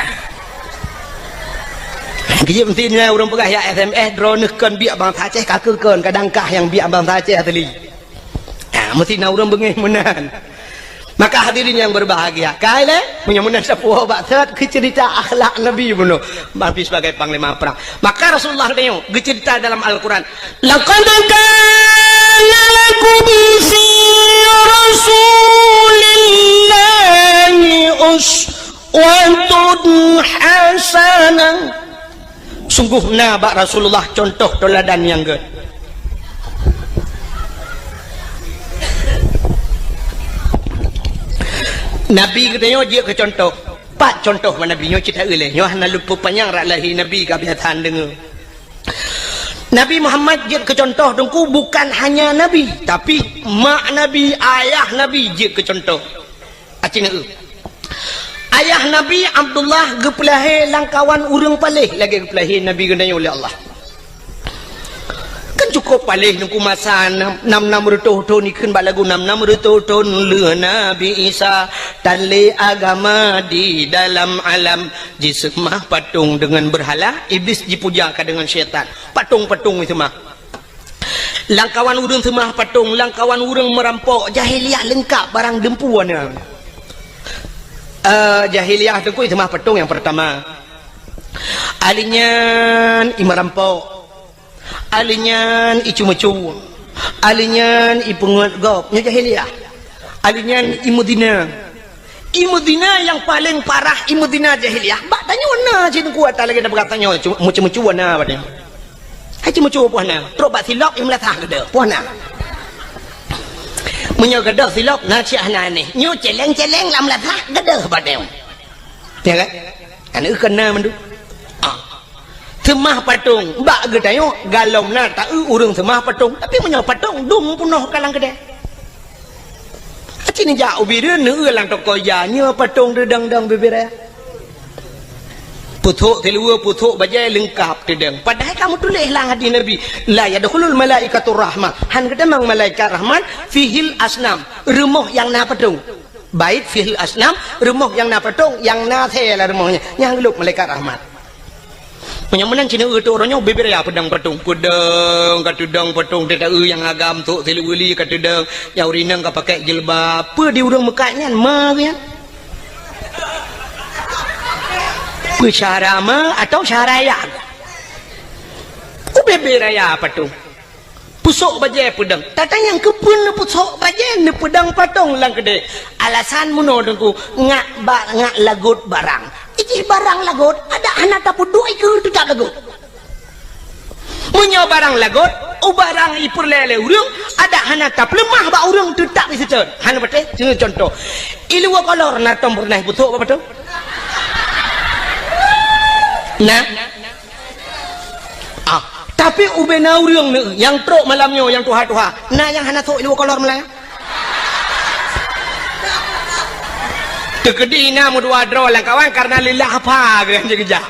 Geujeuet meusti nyan ureueng peugah yak S M S, droeneuh kon biek bansa Aceh, ka keuh kon, kadang kah nyang biek bansa Aceh asli. Ha, meusti na ureueng beungéh meunan. Maka hadirin yang berbahagia, kai lé, meunyoe meunan sapeue bak seurat keu ceurita akhlak Nabi bunoe, Nabi sebagai panglima perang. Maka Rasulullah geutanyoe geuceurita dalam Al-Quran, "Laqad kana lakum fi Rasulillahi uswatun hasanah." Sungguh na bak Rasulullah contoh teuladan nyang gèt. Nabi geutanyoe jeuet keu contoh. Pat contoh bak Nabi nyoe cit taeu lé. Nyoe hana lôn peupanyang rot lahé Nabi ka biasa deungö. Nabi Muhammad jeuet keu contoh Teungku bukan hanya Nabi, tapi mak Nabi, ayah Nabi jeuet keu contoh. Aci neu. Ayah Nabi Abdullah geupeulahé lam kawan ureueng paléh lagèe geupeulahé Nabi geutanyoe lé Allah. Cukup paléh Teungku masa nam, nam, nam reutôh thon, ikheun bak lagu nam, nam reutôh thon lheueh Nabi Isa, tan lé agama di dalam alam. Jiseumah patong deungon beurhala, Iblih jipuja ka deungon syaitan. Patong-patong jiseumah. Lamkawan ureuëng seumah patong, lamkawan ureuëng meurampok, jahiliyah leungkap barang dumpeue na. Eh, jahiliyah Teungku jiseumah patong nyang peurtama. Ahli nyan i meurampok. Ahli nyan i ceumeucue. Ahli nyan i peungeut gob. Nyoe jahiliyah. Ahli nyan i meuzina. I meuzina nyang paleng parah, i meuzina jahiliyah. Bak tanyoe na cit Teungku ata lagée na peugah tanyoe, cu-, meucue-meucue na bak tanyoe. Hai ceumeucue poh na. Trok bak silop i meulasah gadôh, poh na. Meunyoe gadôh silop, na cit hana aneh. Nyoe celeng-celeng lam lasah gadôh bak tanyoe. Ya kan? Aneuk keu na mandum. Ah. Seumah patong, bak geutanyoe, galom na taeu ureuëng seumah patong. Tapi meunyoe patong, dum peunoh ka lam keudè. Aci neujak ubit neueu lam toko ija, nyoe patong teudong-dong bibir raya. Pusok siluweue, pusok bajée leungkap teudong. Padahai ka meutuléh lam hadis Nabi, "La yadkhulul malaikatur rahmah." Han geutamong malaikat rahmat, "Fihil asnam." Rumoh nyang na patong. Bait fihil asnam, rumoh nyang na patong, nyang na asèe lam rumoh nyan. Nyang geulop malaikat rahmat. Meunyoe meunan cit neueu teuh uroe nyoe bibir raya peudong patong. Peudong, ka teudong patong, teuta eu nyang agam, sôk siluweue ka teudong, nyang ureuëng inong ka pakai jilbab. Peue di ureuëng meukat nyan, ma geuh nyan? Peue syara ma atau syara ya? Ubé-bé raya patong. Pusok bajée peudong. Tata nyang keupeue neupusok bajée, neupeudong patong lam keudè. Alasan meunoe Teungku, ngak ba-, ngak lagot barang. Ijih barang lagot, adak hana tapeuduek ikeue teutap lagot. Meunyoe barang lagot, u barang ipeureulée lé ureuëng, adak hana tapeuleumah bak ureuëng teutap iseutôt. Hana patéh, keu cuntoh. Iluwa kolor na tom peureunah ipusok bak patong? Na? Ah, tapi ubé na ureuëng neueu nyang trok malam nyoe nyang tuha-tuha, na nyang hana sôk iluwa kolor malam nyan? Teukeudi na meudua droe lam kawan karena lillah apa geuh nyang geujak.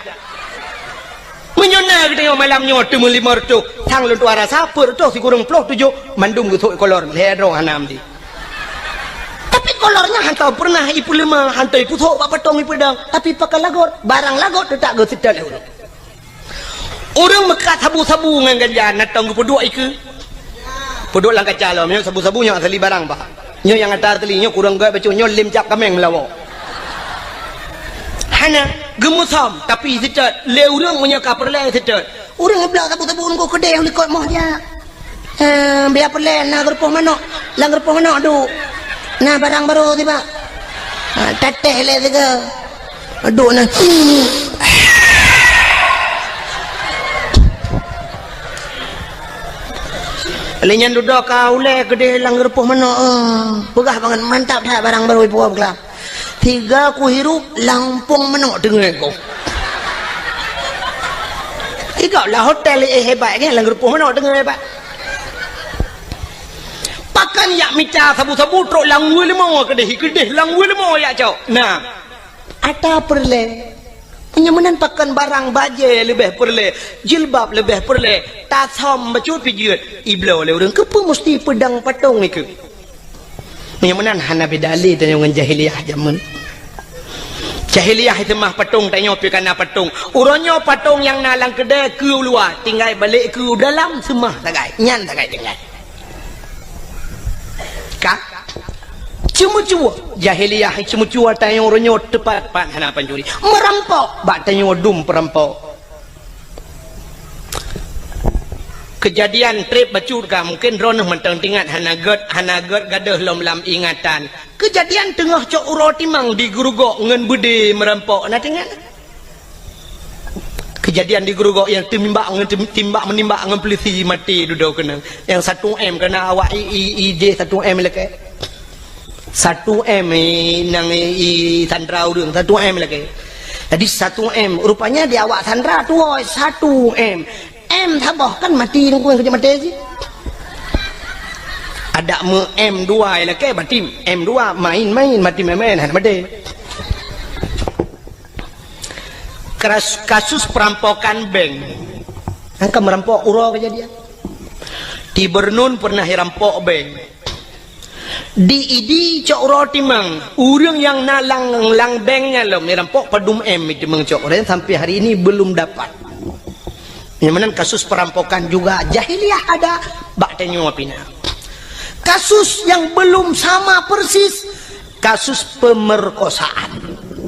Meunyoe na geutanyoe malam nyoe teumeulimong reutôh, sang lôn tuha rasa peuet reutôh sikureueng ploh tujoh mandum geusôk ikolor, lhée droe hana meuti. Tapi kolor nyan hantom peureunah ipeuleumah, hantom ipusok bak patong ipeudong, tapi pakai lagot, barang lagot teutap geuseutôt lé ureuëng. Ureuëng meukat sabu-sabu ngon ganja, na tom geupeuduek ikeue. Peuduek lam kaca lom, nyoe sabu-sabu nyoe asli barang, Pak. Nyoe nyang ata asli, nyoe kureueng gét bacut, nyoe lem cap kaméng meulawa. Hana, geumeusom, tapi seutôt, lé ureuëng meunyoe ka peureulée seutôt. Ureuëng bloe sabu-sabu ngon keudeh likot moh jak. Eh, biar peureulée na geurupoh manok, lam geurupoh manok duek. Na barang barô tibak. Ha, tatéh lé sigoe. Duek na. Lé nyan dudoe ka ulée keudeh lam geurupoh manok, eh. Peugah bangat mantap that barang barô ipuwoe beuglap. Tiga kuhirup lampong manok teungoh ko. Tiga lah hotel eh hebat kan, lam geurupoh manok teungoh hebat. Pakon yak mita sabu-sabu trok lam weuleumô keudeh, keudeh lam weuleumô yak cok. Nah, ata peureulée. Meunyoe meunan pakon barang bajée leubeh peureulée, jilbab leubeh peureulée, tasom bacut pijeut, ibloe lé ureuëng keupeue musti peudong patong ikeue. Meunyoe meunan hana beda lé tanyoe ngon jahiliyah jameun. Jahiliyah seumah patong, tanyoe pih kana patong. Uroe nyoe patong nyang na lam keudée keu u luwa, tinggai balek keu u dalam seumah sagai. Nyan sagai tinggai. Ka? Ceumeucue. Jahiliyah ceumeucue tanyoe uroe nyoe teupat-pat hana pancuri. Meurampok bak tanyoe dum peurampok. Keujadian treb bacut ka, mungken droeneuh mantong teuingat hana gét, hana gét gadôh lom lam ingatan. Keujadian teungoh cok uroe timang di Geurugok ngon beudé meurampok, na teuingat? Keujadian di Geurugok nyang teumimbak ngon tem-, timbak meunimbak ngon peulisi maté dudoe keunoe. Nyang satu M keunoe awak i, i, i jih satu M lakée. Satu M, eh, nyang, eh, i sandra ureuëng, satu M lakée. Jadi satu M, rupanya di awak sandra tuwoe satu M. M saboh kan maté nungku nyang keujeuet maté cit. Adak meu M dua lakée, berarti M dua main-main, maté main-main, hana maté. Kasus, kasus perampokan bank. Nyang ka meurampok uroe keujadian. Di Bernun pernah irampok bank. Di Idi cok uroe timang, ureuëng nyang na lam, lam bank nyan lom irampok padum M irampok cok uroe, sampai hari ini belum dapat. Nyang meunan kasus perampokan juga jahiliyah ada, bak tanyoe pih na. Kasus yang belum sama persis, kasus pemerkosaan.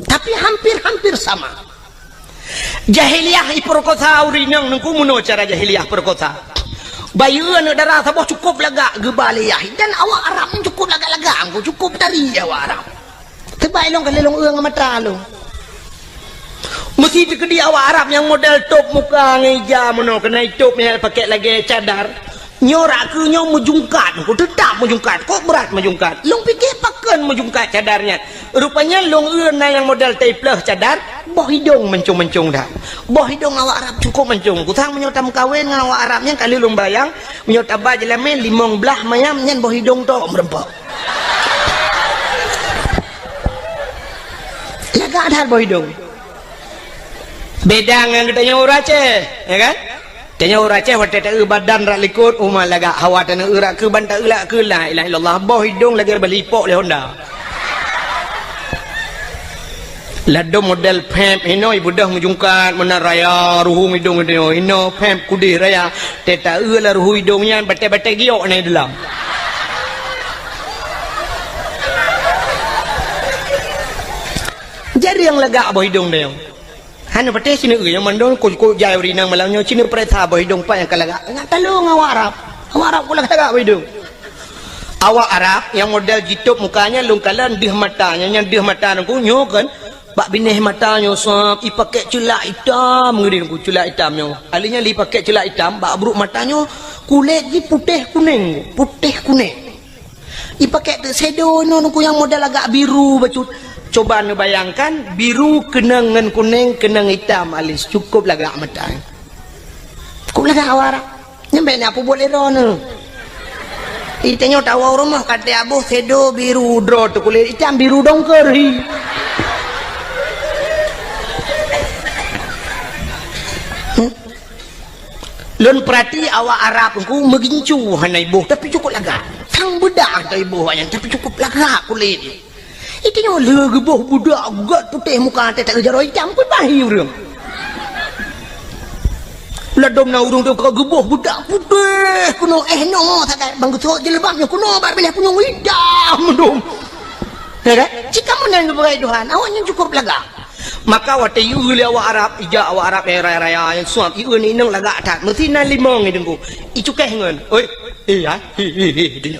Tapi hampir-hampir sama. Jahiliyah ipeurkosa ureuëng inong, Teungku, meunoe cara jahiliyah peurkosa. Bayeue aneuëk dara saboh cukup lagak geuba lé yah, dan awak Arab nyan cukup lagak-lagak, Teungku, cukup tari awak Arab. Teubai lôn ka lheueh lôn eu ngon mata lôn. Meusi teukeudi awak Arab nyang model tôb muka ngon ija meunoe, keunan tôb nyang pakèk lagèe cadar. Nyoe rakeue nyoe meujungkat, Teungku, teutap meujungkat. Kok brat meujungkat? Lôn pike pakon meujungkat cadar nyan. Rupanya lôn eu na nyang model taipleuh cadar, boh idong mancong-mancong that. Boh idong awak Arab cukup mancong. Kusang meunyoe tameukawen ngon awak Arab nyan, ka lheueh lôn bayang, meunyoe taba jeulamé limong blaih mayam nyan boh idong tok meureumpok. Lagak that boh idong. Beda ngon geutanyoe ureuëng Aceh, ya kan? Tanyoe ureuëng Aceh watèe taeu badan rot likot, uma lagak, hawa tanyoe eu rakeue ban taeu rakeue, la ilaha illallah, boh idong lagèe bali ipok lé Honda. Ladôm model pép hinoe ibeudôh meujungkat meunan raya ruhueng idong, idong hinoe pép kudeh raya. Teuta eu lam ruhueng idong nyan batèe-batèe giok na di dalam. Jareueng lagak boh idong tanyoe. Hana patéh sineuk eu nyang mandum, kok-kok jai ureuëng inong malam nyoe sineuk peuriksa boh idong pat nyang ka lagak. Ngat talong awak Arab. Awak Arab kok lagak-lagak boh idong. Awak Arab nyang model jitôb muka nyan lôn kalon deuh mata nyan, nyan deuh mata Teungku nyoe kan. Bak binéh mata nyoe sab ipakèk ceulak itam ngeudeh Teungku, ceulak itam nyoe. Ahli nyan lé ipakèk ceulak itam, bak brôk mata nyoe kulét jih putéh kunéng, putéh kunéng. Ipakèk teuk shadow nyoe Teungku nyang model agak biru bacut. Coba neubayangkan, biru keunong ngon kunéng, keunong itam, alis cukup lagak mata. Cukup lagak awak Arab. Nyan bèk na peubuet lé droeneuh. Itanyoe tawoe rumoh ka teuaboh shadow biru droe teuh kulét itam biru dongker hi. Hmm? Lôn peurati awak Arab Teungku meugincu hana iboh, tapi cukup lagak. Sang beudak hana iboh awaknyan, tapi cukup lagak kulét. Itanyoe lheueh geuboh beudak gèt putéh muka teuh, teuka jaroe itam peubahi ureuëng. Ladôm na ureuëng teuka geuboh beudak putéh keunoe, eh, nyoe sagai bang geusok jilbab nyoe keunoe bak binéh punyueng itam mandum. Ya kan? Cit kamoe nyan geupeugah Tuhan, awaknyan cukup lagak. Maka watèe ieu lé awak Arab, ijak awak Arab nyang raya-raya nyang suab, ieu ni inong lagak that. Meusi na limong i Teungku. Icukéh ngon, "Oi, eh, ya, hi, hi, hi," dunia.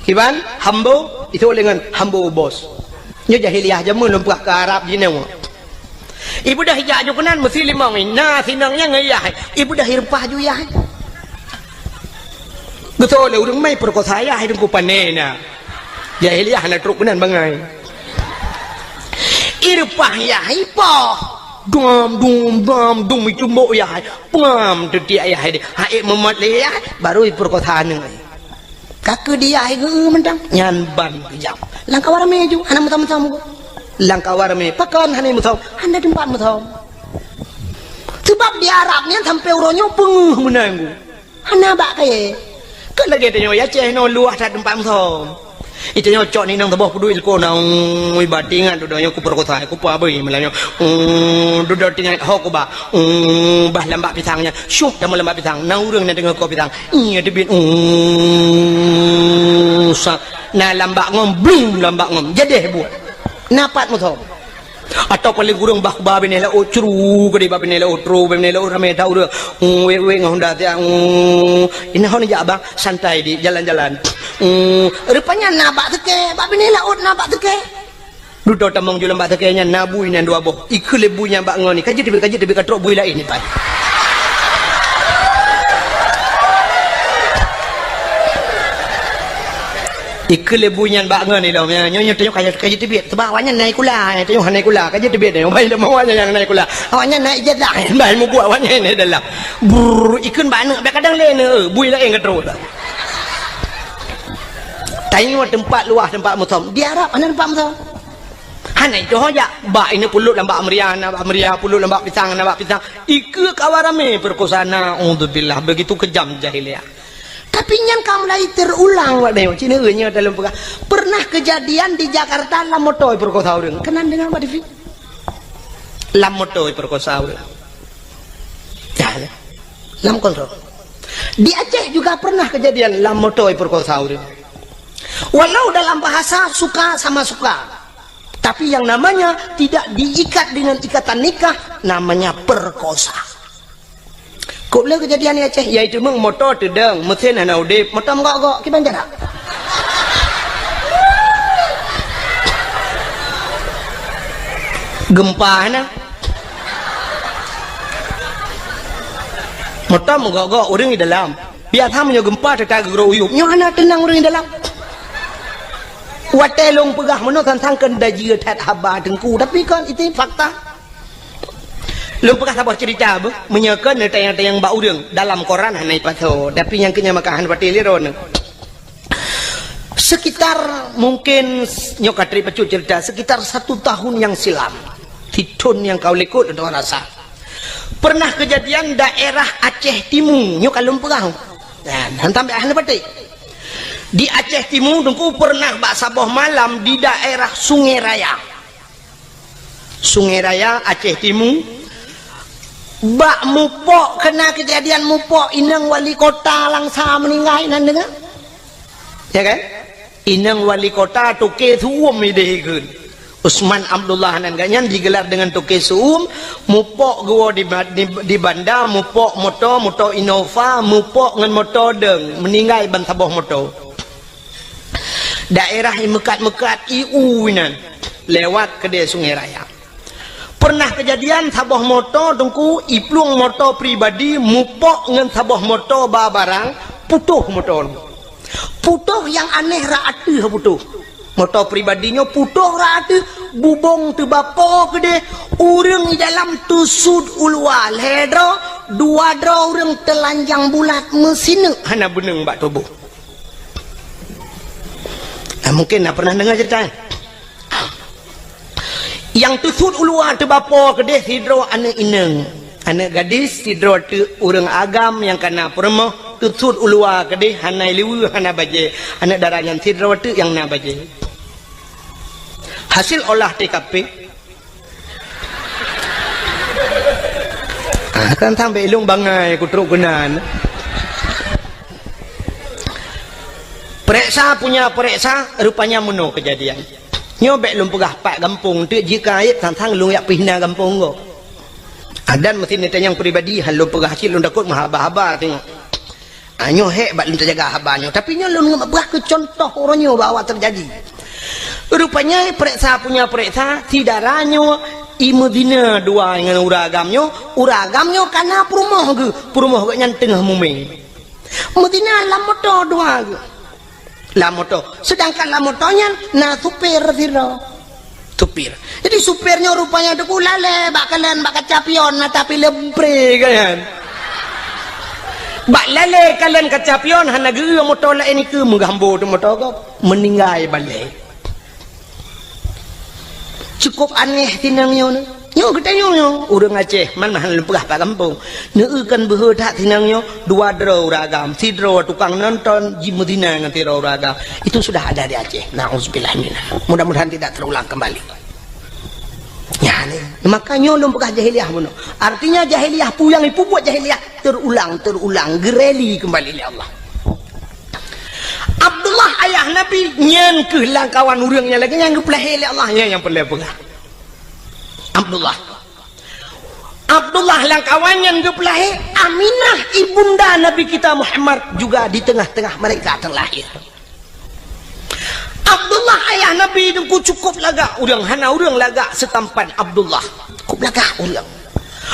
Kiban, hambo, itu lé ngon hambo bos. Nyoe jahiliyah jameun lôn peugah keu Arab jinoe. Ibeudôh ijak ju keunan meusi limong i. Na sinong nyang ngon yah. Ibeudôh ireupah ju yah. Geutôi lé ureuëng mai peurkosa yah i Teungku pané na. Jahiliyah hana trok keunan bangai. Ireupah yah ipoh. Dum, dum, dum, dum, icumbok yah. Pam, teutiek yah. Ha, ék meumot lé yah, baru ipeurkosa aneuëk. Ka keu di yah geu mantong. Nyan ban keujam. Lam kawan ramé ju, hana meusom-meusom. Lam kawan ramé, pakon hana meusom. Hana teumpat meusom. Sebab di Arab nyan sampai uroe nyoe peungeuh meunan. Hana bak kayée. Kon lagée tanyoe Aceh nyoe luwah that teumpat meusom. Itanyoe cok ninong saboh peuduek ilko na, ui, ba tingat dudoe nyoe kupeurkosa, kupeue abui malam nyoe. Ui, dudoe tingat ho kuba. Ui, bah lambak pisang nyan. Syuh tamong lambak pisang. Na ureuëng na deungoe ko pisang. Iya teubiet. Ui, sa. Na lambak ngom, bling lambak ngom. Jadeh buet. Na pat meusom. Atawa paléng kureueng bah kuba binéh laôt, cru keudeh bak binéh laôt, tro bak binéh laôt, ramé that ureuëng. Wék-wék ngon honda siat. Ina hon jak bang, santai di jalan-jalan. Rupanya na bak seukée, bak binéh laôt na bak seukée. Dudoe tamong ju lam bak seukée nyan na bui nyan dua boh. Ikheun lé bui nyan bak ngon ni, ka jeuet teubiet, ka jeuet teubiet, ka trok bui laén ni pai. Ikheun lé bui nyan bak ngon ilom, nyoe, nyoe, nyoe tanyoe ka jeuet teubiet. Sabab awaknyan na sikula, tanyoe hana sikula, ka jeuet teubiet tanyoe. Bai lom awaknyan nyang na sikula. Awaknyan na ijazah, bai mubuet awaknyan di dalam. Brrr, ikheun bak aneuk, bak kadang lé aneuk, bui laén ka trok. Tanyoe teumpat luwah teumpat meusom. Di Arab hana teumpat meusom. Hana itu ho jak. Bak ini pulot lam bak meuria, na bak meuria, pulot lam bak pisang, na bak pisang. Ikheun kawan ramé peurkosa, naudzubillah. Begitu kejam jahiliyah. Tapi nyan ka mulai terulang, Pak Nyoe. Cina nyoe dalam peugah. Pernah kejadian di Jakarta lam moto perkosa ureuëng. Keunan deungoe bak T V. Lam moto perkosa ureuëng. Ya, ya. Lam kontrol. Di Aceh juga pernah kejadian lam moto perkosa ureuëng. Walau dalam bahasa suka sama suka, tapi yang namanya tidak diikat dengan ikatan nikah, namanya perkosa. Kok le kejadian di Aceh, yaitu meng moto teudong, mesin hana udeb, moto meugok-gok, kiban cara? Gempa hana. Moto meugok-gok, ureuëng di dalam. Biasa meunyoe gempa teuka geurok uyueb. Nyoe hana teunang ureuëng di dalam. Watée lôn peugah meunoe sang-sang keu daji that haba teungku, tapi kan itu fakta. Lôn peugah saboh cerita beuh, meunyoe keu neutayang-tayang bak ureuëng dalam koran hana ipasoe, tapi nyang keunyan maka hana patéh lé droeneuh. Sekitar mungkin nyoe ka trép bacut cerita, sekitar satu tahun yang silam, sithon nyang ka likot lôn rasa. Pernah kejadian daerah Aceh Timu, nyoe ka lôn peugah. Nah, hantam bèk hana patéh. Di Aceh Timu teungku pernah bak saboh malam di daerah Sungai Raya. Sungai Raya, Aceh Timu. Bak mupok, kena kejadian mupok, inong wali kota Langsa meuninggai, nan deungoe? Ya kan? Inong wali kota Toke Su'um ideh ikheun. Usman Abdullah nan gobnyan digelar dengan Toke Su'um, mupok geuwoe di ba-, di, di banda, mupok moto, moto Innova, mupok ngon moto dong, meuninggai ban saboh moto. Daerah i meukat-meukat i u inan, lewat keudè Sungai Raya. Pernah kejadian saboh moto teungku, iplueng moto pribadi mupok ngon saboh moto ba barang, putôh moto. Putôh nyang aneh rot ateueh putôh. Moto pribadi nyoe putôh rot ateueh, bubông teubapo keudeh, ureuëng di dalam teusut u luwa lhèe droe, dua droe ureuëng teulanjang bulat meusineuk hana beuneueng bak tuboh. Ah, mungkin na pernah deungoe cerita nyan. Nyang teusut u luwa teubapo keudeh sidroe aneuëk inong, aneuëk gadis, sidroe teuk ureuëng agam nyang kana peurumoh, teusut u luwa keudeh hana liweue hana bajée, aneuëk dara nyan sidroe teuk nyang na bajée. Hasil olah T K P, ah, kan sampai ilong bangai kutrok keunan. Pereksa punya pereksa, rupanya meunoe kejadian. Nyoe bèk lôn peugah pat gampông, teuk jika ayat sang-sang lôn yak pih na gampông gob. Adan meusti neutanyong pribadi, han lôn peugah cit lôn takot meuhaba-haba teungoh. Ah, nyoe hék bak lôn teujaga haba nyoe, tapi nyoe lôn peugah keu contoh uroe nyoe bahwa teujadi. Rupanya pereksa punya pereksa, si dara nyoe i meuzina dua ngon ureuëng agam nyoe, ureuëng agam nyoe kana peurumoh geuh, peurumoh geuh nyan teungoh mumè. Meuzina lam moto dua geuh. Lam moto. Sedangkan lam moto nyan na supir sidroe. Supir. Jadi supir nyoe rupanya teungku lalè bak kalon bak kaca pion na tapi lebre kan. Bak lalè kalon kaca pion hana geu moto laén ikeu meugambo teuh moto gob. Meuninggai balè. Cukup aneh tinang nyoe. Nyoe geutanyoe nyoe, ureuëng Aceh, man mahan lôn peugah pat gampông. Neueu kan beuhe that tinang nyoe, dua droe ureuëng agam, sidroe tukang nonton, jimeuzina ngon sidroe ureuëng agam. Itu sudah ada di Aceh. Nauzubillah minha. Mudah-mudahan tidak terulang kembali. Ya, ni. Maka nyoe lôn peugah jahiliyah bunoe. Artinya jahiliyah peue nyang ipubuet jahiliyah terulang, terulang, geureli kembali lé Allah. Abdullah ayah Nabi nyan keuh lam kawan ureuëng nyang lagée nyang geupeulahé lé Allah, nyan nyang peureulée peugah. Abdullah. Abdullah lam kawan nyan geupeulahé, Aminah ibunda Nabi kita Muhammad juga di tengah-tengah mereka terlahir. Abdullah ayah Nabi teungku cukup lagak ureuëng, hana ureuëng lagak seutampan Abdullah. Cukup lagak ureuëng.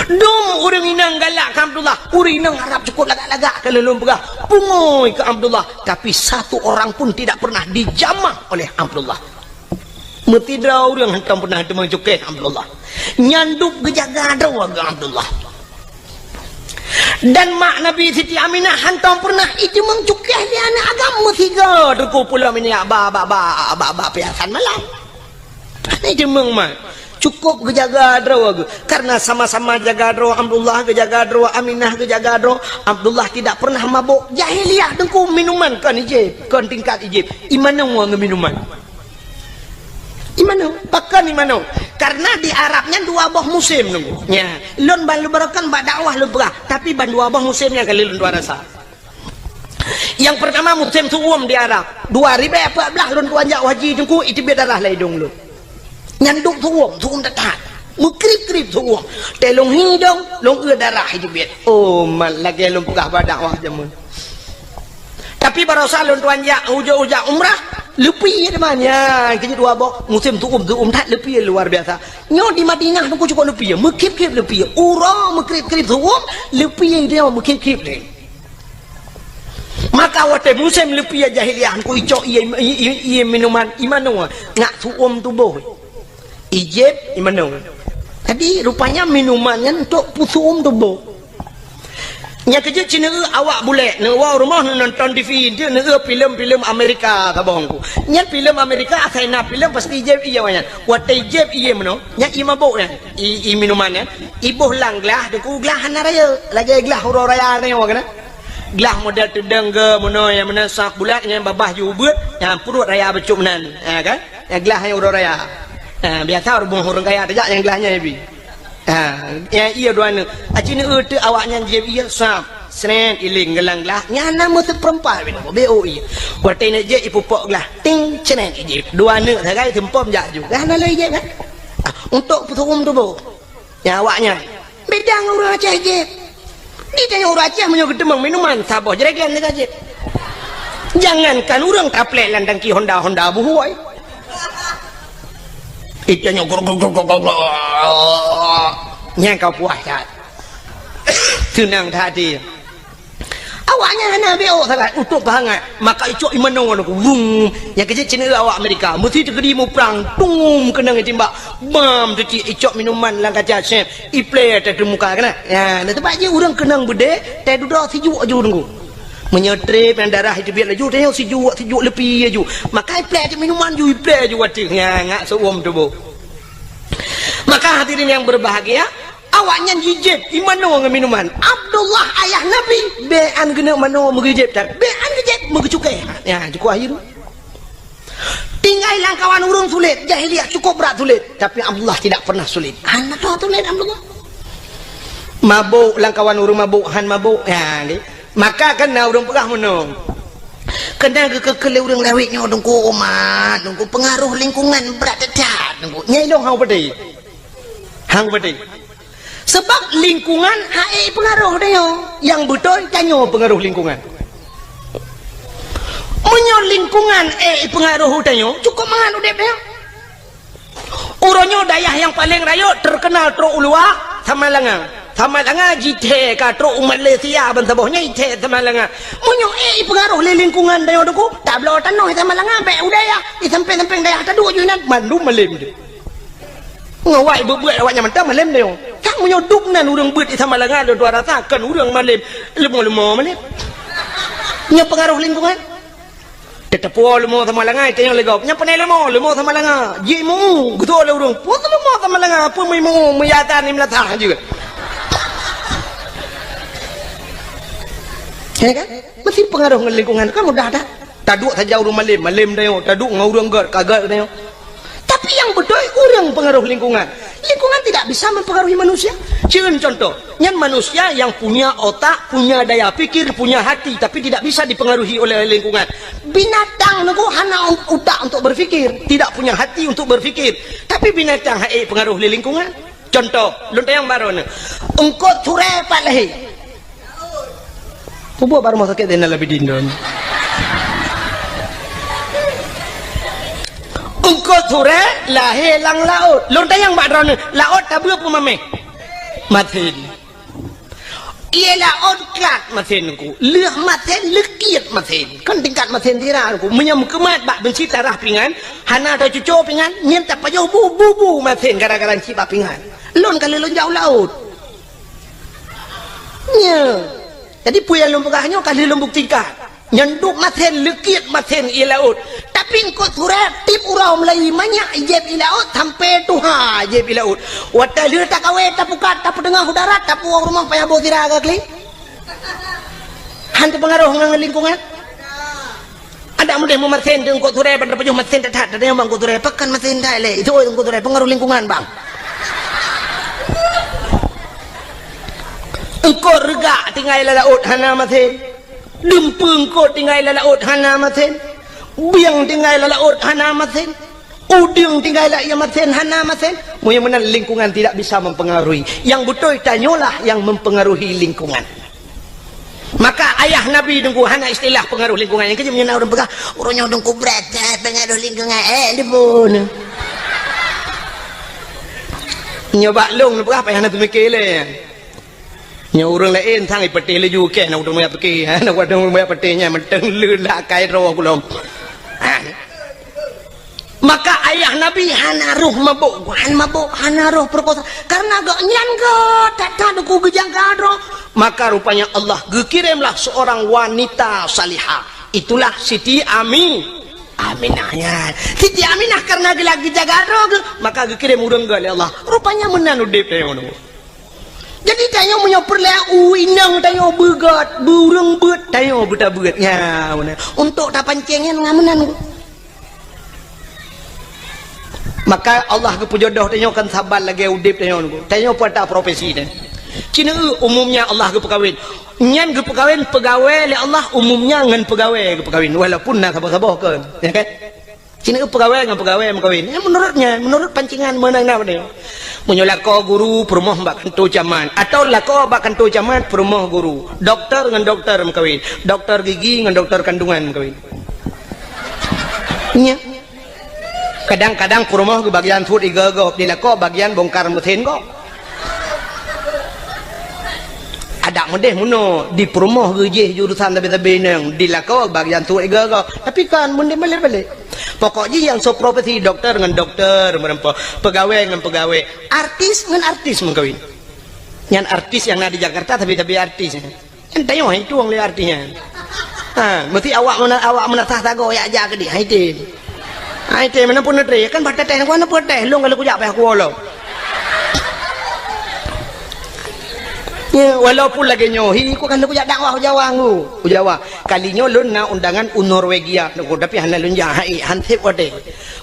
Dum ureuëng inong galak keu Abdullah, ureuëng inong Arab cukup lagak-lagak keu lôn peugah, pungui keu Abdullah, tapi satu orang pun tidak pernah dijamah oleh Abdullah. Meusidroe ureuëng hantom pernah teumeung cukéh Abdullah. Nyan dub geujaga droe geuh Abdullah. Dan mak Nabi Siti Aminah hantom pernah iteumeung cukéh lé aneuëk agam meusigoe teungku pulo minyak ba, ba, ba, ba, ba piasan malam. Hana iteumeung mak. Cukup geujaga droe geuh. Karena sama-sama jaga droe, Abdullah geujaga droe, Aminah geujaga droe. Abdullah tidak pernah mabok. Jahiliyah teungku, minuman kon ijép, kon tingkat ijép. Imanoe ngon minuman. Imanoe, pakon imanoe. Karena di Arab nyan dua boh musim teungku. Nya, lôn ban lôn barokan bak dakwah lôn peugah, tapi ban dua boh musim nyan ka lheueh lôn tuan rasa. Nyang peurtama musim su'um di Arab. Dua ribèe peuet blah lôn tuan jak haji teungku, iteubiet darah lam idông lôn. Nyan duek su'um, su'um that-that. Meukrib-krib su'um. Teuh lôn hi idông, lôn eu darah iteubiet. Oh, mat lagèe lôn peugah bak dakwah jameun. Tapi barosa lôn tuan jak ujoe ujak umrah, leupie teuma nyan. Keujeuet dua boh musim su'um, su'um that leupie luar biasa. Nyoe di Madinah teungku cukup leupie, meukrib-krib leupie. Uroe meukrib-krib su'um, leupie nyoe meukrib-krib lé. Maka watèe musém leupie jahiliyah, teungku icok ié, ié, ié, ié minuman, imanoe, ngat su'um tuboh. Ijép, imanoe. Jadi, rupanya minuman nyan untuk peusu'um tuboh. Nyang keujeuet cit neueu awak bulèk, neuwoe rumoh neunonton T V, neuneueu filem-filem Amerika saboh teungku. Nyan filem Amerika, asai na filem pasti ijép ié nyan. Watèe ijép ié meunoe, nyan ié mabok nyan, ié, ié minuman nyan. Iboh lam glah, teungku glah hana rayeuk, lagèe glah uroe raya nyoe keunan. Glah model teudong geuh meunoe, nyang meunan saf bulat, nyang babah jih ubeut, nyang pruet raya bacut meunan, ha kan? Nyang glah nyang uroe raya. Ha, biasa ureueng ureueng kaya tajak nyang glah nyan bi. Ha, nyang ié dua neuk. Aci neueu teuk awaknyan jieb ié saf, srét iléng geuh lam glah, nyan na meuseupeureumpat bi, beu ié. Watèe neuk jieb ipupok glah, ting, srét ijieb. Dua neuk sagai seumpom jak ju. Glah na lé ijieb kan? Ha, untuk peusu'um tuboh. Nyan awaknyan. Beda ngon ureueng Aceh jieb. Di tanyoe ureueng Aceh meunyoe geuteumeung minuman, saboh jerigen teuka jieb. Jangankan ureueng taplek lam tangki Honda, Honda buhôi. Di tanyoe grok, grok, grok, grok, grok. Nyan ka puas that. Seunang that até. Awaknyan hana B O sagai, untuk peuhangat. Maka icok imanoe ngon aku. Wum. Nyang keujeuet cit neueu awak Amerika. Meusi teukeudi muprang. Tum, keunong itimbak. Bam, teucik icok minuman lam kaca sép. Iplè ateueh muka keunan. Ya, na teumpat jih ureueng keunong beudé, teududoe sijuek ju teungku. Meunyoe trép nyang darah iteubiet laju, teuh sijuek, sijuek leupie ju. Maka iplè ateueh minuman ju, iplè ju ateueh. Ya, ngat su'um tuboh. Maka hadirin yang berbahagia, awaknyan jijieb imanoe ngon minuman. Abdullah ayah Nabi, bèk an geuneuk manoe meugeujeb that, bèk an geujeb meugeucukée. Ya, cukup akhé. Tinggai lam kawan ureueng sulet, jahiliyah cukup brat sulet, tapi Abdullah tidak pernah sulet. Hana tho sulet Abdullah. Mabok lam kawan ureueng mabok, han mabok. Ya, deh. Maka kan na ureueng peugah meunoe. Keunan geukeu-keu lé ureueng lawét nyoe teungku umat, teungku pengaruh lingkungan brat that-that teungku. Nyai lôn hana peudeh. Hana peudeh. Sebab lingkungan hana pengaruh tanyoe. Nyang beutôi tanyoe pengaruh lingkungan. Meunyoe lingkungan hana pengaruh tanyoe, cukup mangat udép tanyoe. Uroe nyoe dayah nyang paleng rayeuk teukeunal trok u luwa, Samalanga. Samalanga jithèe ka trok u Malaysia ban saboh nyan jithèe Samalanga. Meunyoe ék jipeungaroh lé lingkungan tanyoe teungku, tabloe tanoh Samalanga bèk u dayah, di sampéng-sampéng dayah taduek ju inan, mandum malém deuh. Ngon awak beuet-beuet awak nyan mantong malém tanyoe. Kan meunyoe dum nan ureueng beuet di Samalanga lôn tuan rasa kon ureueng malém, leumo-leumo malém. Nyoe peungaroh lingkungan. Teuteupue leumo Samalanga, tanyong lé gob. Nyan pane leumo, leumo Samalanga. Ji mu, geutoe lé ureueng. Peue leumo Samalanga, peue meuimu, meuyatan ni meulatah jeuet. Ya kan? Meusti peungaroh ngon lingkungan, kan mudah that. Taduek saja ureueng malém, malém tanyoe. Taduek ngon ureueng gèt, ka gèt tanyoe. Tapi nyang beutôi ureueng peungaroh lingkungan. Lingkungan tidak bisa mempengaruhi manusia. Cen contoh, nyan manusia yang punya otak, punya daya pikir, punya hati, tapi tidak bisa dipengaruhi oleh lingkungan. Binatang nyoe hana utak untuk berpikir, tidak punya hati untuk berpikir, tapi binatang hana pengaruh lé lingkungan. Contoh, lôn tanyong baroe nyoe. Eungkôt surèe pat lahé. Peue buet bak rumoh sakét Zainal Abidin lôn? Eungkôt surèe lahé lam laôt. Lôn tanyong bak droeneuh, laôt tabeuet peue mamèh? Masen. Ié laôt kat masen teungku. Lheueh masen, lheueh kiet masen. Kan tingkat masen sira teungku. Meunyoe meukeumat bak beunci tarah pingan, hana tacuco pingan, nyan tapajoh bu, bu, bu masen gara-gara cit bak pingan. Lôn ka lheueh lôn jak u laôt. Nyoe. Jadi, peue nyang lôn peugah nyoe ka lheueh lôn buktikan. Nyan duek masen, leukiet masen ie laôt. Tapi eungkôt surée tiep uroe mulai manyak jieb ie laôt sampoe tuha jieb ie laôt. Watée lheueh takawé tapukat tapeuteungoh u darat tapuwoe rumoh payah boh sira ka kli. Han teupeungaroh ngon lingkungan. Adak meudeh meumasen di eungkôt surée ban tapajoh masen that-that, tanyong bak eungkôt surée, pakon masen that lé. Itu oi eungkôt surée, peungaroh lingkungan bang. Eungkôt reugak tinggai lam laôt hana masen. Deumpeue eungkôt tinggai lam laôt hana masen. Bieng tinggai lam laôt hana masen. Udeueng tinggai lam ie masen hana masen. Meunyoe meunan lingkungan tidak bisa mempengaruhi. Nyang beutôi tanyoe lah yang mempengaruhi lingkungan. Maka ayah Nabi Teungku hana istilah pengaruh lingkungan. Nyang keujeuet meunyoe na ureuëng peugah, "Uroe nyoe Teungku brat that pengaruh lingkungan." Eh, debu. Nyoe bak lôn peugah payah na teumike lé. Nyoe ureuëng laén sang ipeuteh laju keh na udeueng maya pike. Na udeueng maya peuteh nyan mantong le lakai droe kulom. Maka ayah Nabi hana roh mabök, hana mabök, hana roh peurekosa. Karena gobnyan geuh that-that Teungku geujaga droe. Maka rupanya Allah geukiremlah seorang wanita salihah. Itulah Siti Ami-, Aminah nyan. Siti Aminah karena geulak geujaga droe geuh, maka geukirém ureuëng geuh lé Allah. Rupanya meunan udeb tanyoe. Jadi tanyoe meunyoe peureulée u inong tanyoe beugot, beu ureuëng beuet tanyoe beutabeuet. Nya, meunan. Untuk tapancéng nyan ngon meunan. Maka Allah geupeujodoh tanyoe kan saban lagée udeb tanyoe nunggu. Tanyoe peue ata profesi nyan. Cina umumnya Allah geupeukawen. Nyan geupeukawen peugawée lé Allah umumnya ngon peugawée geupeukawen. Walaupun na saboh-saboh kon. Ya kan? Cina peugawée ngon peugawée meukawen. Ya, menurutnya, menurut pancingan mana na pada. Meunyoe lakoe guru peurumoh bak kantô camat. Atau lakoe bak kantô camat peurumoh guru. Doktor ngon doktor meukawen. Doktor gigi ngon doktor kandungan meukawen. Nya. Kadang-kadang peurumoh geubagian suet igoe gob, di lakoe bagian bongkar mesin gob. Adak meudeh meunoe, di peurumoh geujih jurusan sabe-sabe inong, di lakoe bagian suet igoe gob. Tapi kan meudeh balek-balek. Pokok jih nyang soe profesi doktor ngon doktor meureumpok, peugawée ngon peugawée, artis ngon artis meukawen. Nyan artis nyang na di Jakarta sabe-sabe artis. Nyan tanyoe hai tueng lé artis nyan. Ha, meusti awak meuna-, awak meunasah sagoe jak-jak keudeh, hai tem. Hai tem, meunan pun neutre, kan bah teuteh, kan neupeuteh, lôn ka lheueh kujak payah kuwoe lom. Ya, walaupun lagée nyoe, hi, ku kan lheueh kujak dakwah u Jawa ngu, u Jawa. Kali nyoe lôn na undangan u Norwegia, tapi hana lôn jak, hai, han sép watée.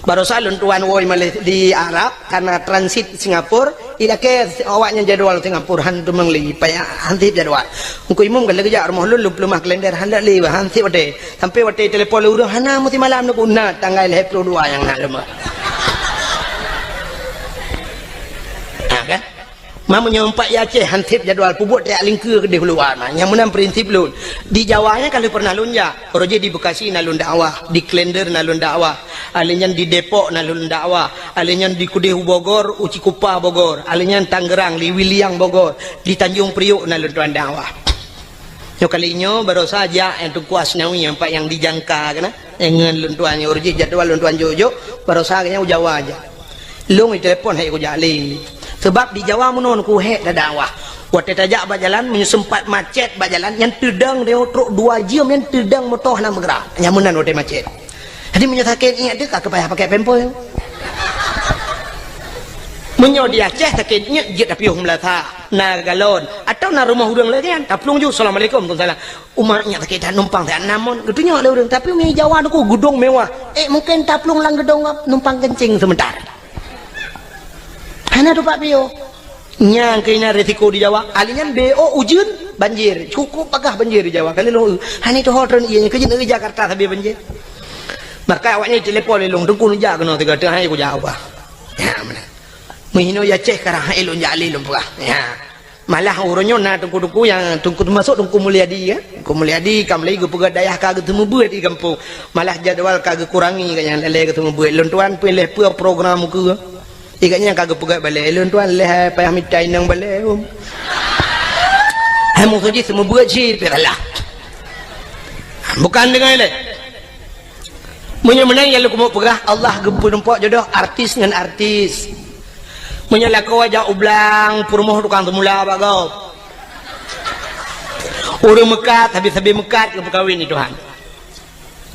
Barosa lôn tuan woe malée di Arab, karena transit Singapura, ilakée awaknyan jadwal Singapura, han teumang lé, payah han sép jadwal. Engku imum ka lheueh geujak rumoh lôn, lôn peuleumah kalender, han lé, han sép watée. Sampai watée telepon lé ureuëng, hana meusti malam nunggu na tanggai lhée ploh dua nyang na lom. Ha, kan? Ma meunyoe umpat i Aceh han sép jadwal peubuet tajak lingkeue keudeh u luwa na. Nyang meunan prinsip lôn. Di Jawa nyan ka lheueh pernah lôn jak. Uroe jih di Bekasi na lôn dakwah, di Klender na lôn dakwah, alèh nyan di Depok na lôn dakwah, alèh nyan di keudeh u Bogor, u Cikupa Bogor, alèh nyan Tangerang, di Wiliang Bogor, di Tanjung Priok na lôn tuan dakwah. Nyoe kali nyoe barosa jak nyang Teungku Asnawi nyang pat nyang dijangka keunan. Ngon lôn tuan nyoe ureuëng jih jadwal lôn tuan jok-jok, barosa geuhnyan u Jawa jak. Lôn itelepon hek kujak lé. Sebab di Jawa meunoe ku hek dadakwah. Watée tajak bak jalan, meunyoe sempat macet bak jalan, nyan teudong deo trok dua jeuem nyan teudong moto hana meugerak. Nyan meunan watée macet. Jadi meunyoe sakét ingat teuka keu payah pakai pempel. Meunyoe di Aceh sakét ingat jeuet tapiôh meulasa, na galon, atau na rumoh ureuëng lagée nyan, taplueng ju, "Assalamualaikum." "Waalaikumsalam." Umat nyak sakét that numpang that namon geutunyok lé ureuëng, tapi mi Jawa tu ku gedong mewah. Eh, mungkin taplueng lam gedong numpang kencing sebentar. Hana tupak piôh. Nyang keunan risiko di Jawa. Alèh nyan B O ujeuen banjir. Cukup pagah banjir di Jawa. Kali lôn, hana itu hotel iya nya keujeuen di Jakarta sabe banjir. Maka awaknya telepon lé lôn, "Teungku neujak keunoe tiga teuh hai ku jak ubah." Ya, mana? Meuhino ya ceh karah hai lôn jak lé lôn peugah. Ya. Malah uroe nyoe na teungku-teungku nyang teungku teumasok Teungku Mulyadi, ya. Teungku Mulyadi ka mulai geupeugah dayah ka geuteumeubeuet di gampông. Malah jadwal ka geukurangi ka nyang lé-lé geuteumeubeuet. Lôn tuan pih lheueh peue program muka. Di gobnyan ka geupeugah balée. Lôn tuan lheueh payah mita inong balée. Hai musoh jih seumeubeuet cit pih salah. Bukan deungon lé. Meunyoe meunan nyang lôn keumeung peugah, Allah geupeurumpok jodoh artis ngon artis. Meunyoe lakoe jak u blang, peurumoh tukang seumula bak gob. Ureuëng meukat, sabe-sabe meukat geupeukawen di Tuhan.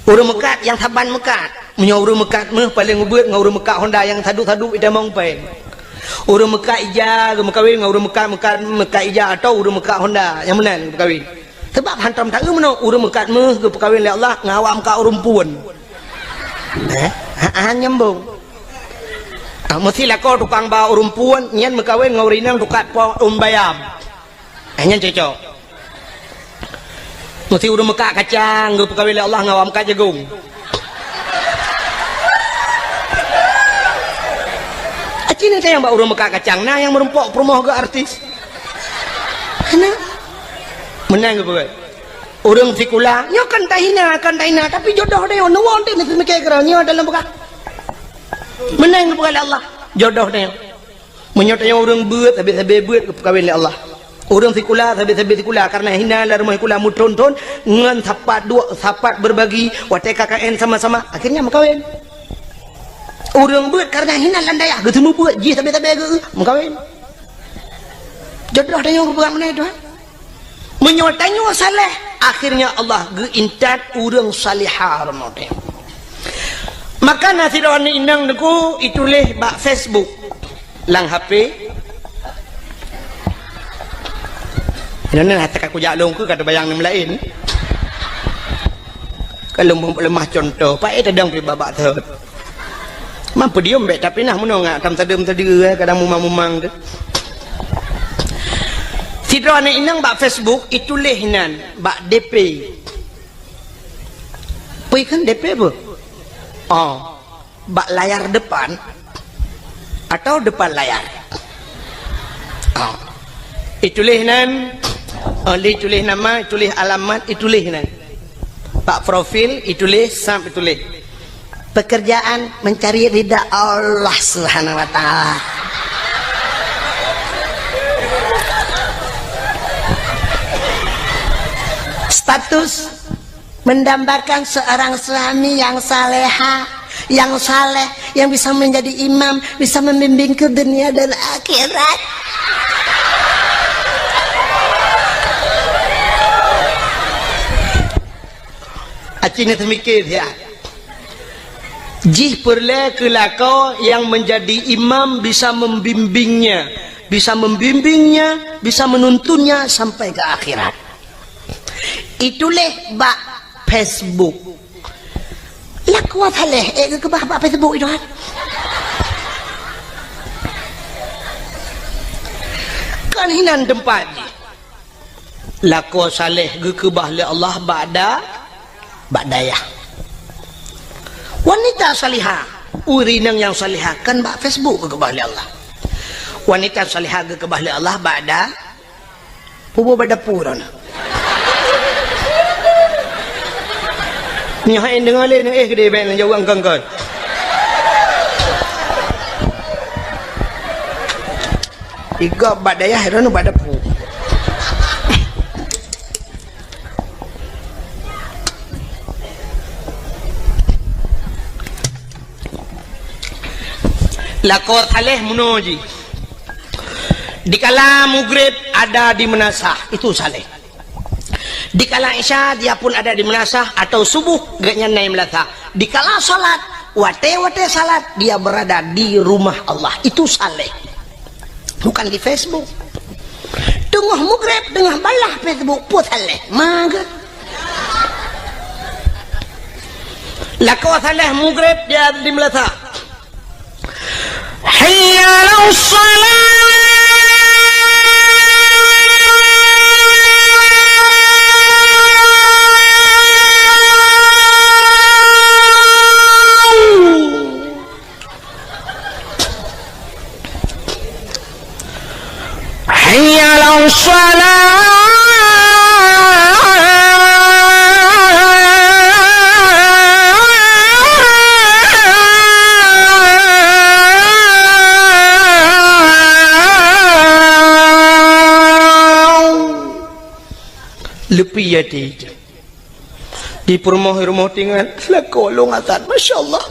Ureuëng meukat nyang saban meukat. Meunyoe ureuëng meukat méuh paleng ubeuet ngon ureuëng meukat Honda nyang sadu-sadu itamong péng. Ureuëng meukat ija geumeukawen ngon ureuëng meukat, meukat, meukat ija atau ureuëng meukat Honda nyang meunan geumeukawen. Sabab hantom taeu meunoe ureuëng meukat méuh geupeukawen lé Allah ngon awak meukat ureuëng puon. Eh, ha, ha, nyambung. Ah, meusti lakoe tukang ba ureuëng puon nyan meukawen ngon ureuëng inong tukang po ureuëng bayam. Eh, nyan cocok. Meusti ureuëng meukat kacang geupeukawen lé Allah ngon awak meukat jagong. Aci ni nyang ba ureuëng meukat kacang, na nyang meurumpok peurumoh geu artis. Hana. Meunan geupeugah. Ureuëng sikula, nyoe kan tahina, kan tahina, tapi jodoh dia nyoe, neuwoe deh meusti mikir keurang nyoe dalam beukah. Meunan geupeugah lé Allah, jodoh dia nyoe. Meunyoe tanyoe ureuëng beuet, sabe-sabe beuet geupeukawen lé Allah. Ureuëng sikula, sabe-sabe sikula, kareuna hina lam rumoh sikula meuthon-thon ngon sapat duek, sapat berbagi, watée K K N sama-sama, akhirnya meukawen. Ureuëng beuet kareuna hina lam dayah, geuseumeubeuet jih sabe-sabe geu-, meukawen. Jodoh tanyoe geupeugah meunan Tuhan. Meunyoe tanyoe saleh, akhirnya Allah geuintat ureuëng salihah rumoh teuh. Maka na sidroe aneuk inong teungku ituléh bak Facebook lam H P. Inoe na teuka kujak lôn keu ka teubayang nem laén. Ka lôn lemah contoh, paét tadong pih babak thot. Mampu diom bék, tapi nah meunoe ngat tam sadeuem tadi, eh, kadang mumang-mumang tu. Sidroe aneuk inong bak Facebook ituléh nan bak D P. Pui kan D P apa? Oh, bak layar depan atau depan layar? Oh. Ituléh nan, oh, lé ituléh nama, ituléh alamat, ituléh nan. Bak profil ituléh, sam ituléh. Pekerjaan mencari ridha Allah Subhanahu wa Ta'ala. Status mendambakan seorang suami yang saleha, yang saleh, yang bisa menjadi imam, bisa membimbing ke dunia dan akhirat. Aci na teumikir siat. Jih peureulée keu lakoe nyang meunjadi imam bisa membimbingnya, bisa membimbingnya, bisa menuntunnya sampai ke akhirat. Ituléh bak Facebook. Lakoe saleh, eh, geukeubah bak Facebook itu, kan? Kan hinan teumpat jih. Lakoe saleh geukeubah lé Allah bak da-, bak dayah. Wanita salihah, ureuëng inong nyang salihah kan bak Facebook geukeubah lé Allah. Wanita salihah geukeubah lé Allah bak da-, puboh bak dapu droeneuh. Nyoe hai deungoe lé, eh, geude bék neujaweueb kon-kon. Igob bak dayah, droeneuh bak dapu. Lakoe saleh meunoe jih. Dikala mugreb ada di meunasah, itu saleh. Dikala Isya, dia pun ada di meunasah, atau subuh, gobnyan na i meunasah. Dikala salat, watée-watée salat, dia berada di rumah Allah. Itu saleh. Bukan di Facebook. Teungoh mugreb, teungoh balah Facebook, peue saleh. Maka. Lakoe saleh mugreb, dia di meunasah. Hayya 'alas shalah. Hayya 'alas shalah. Leupie até. Di peurumoh-rumoh tingan, lakoe lôn azan. Masya Allah.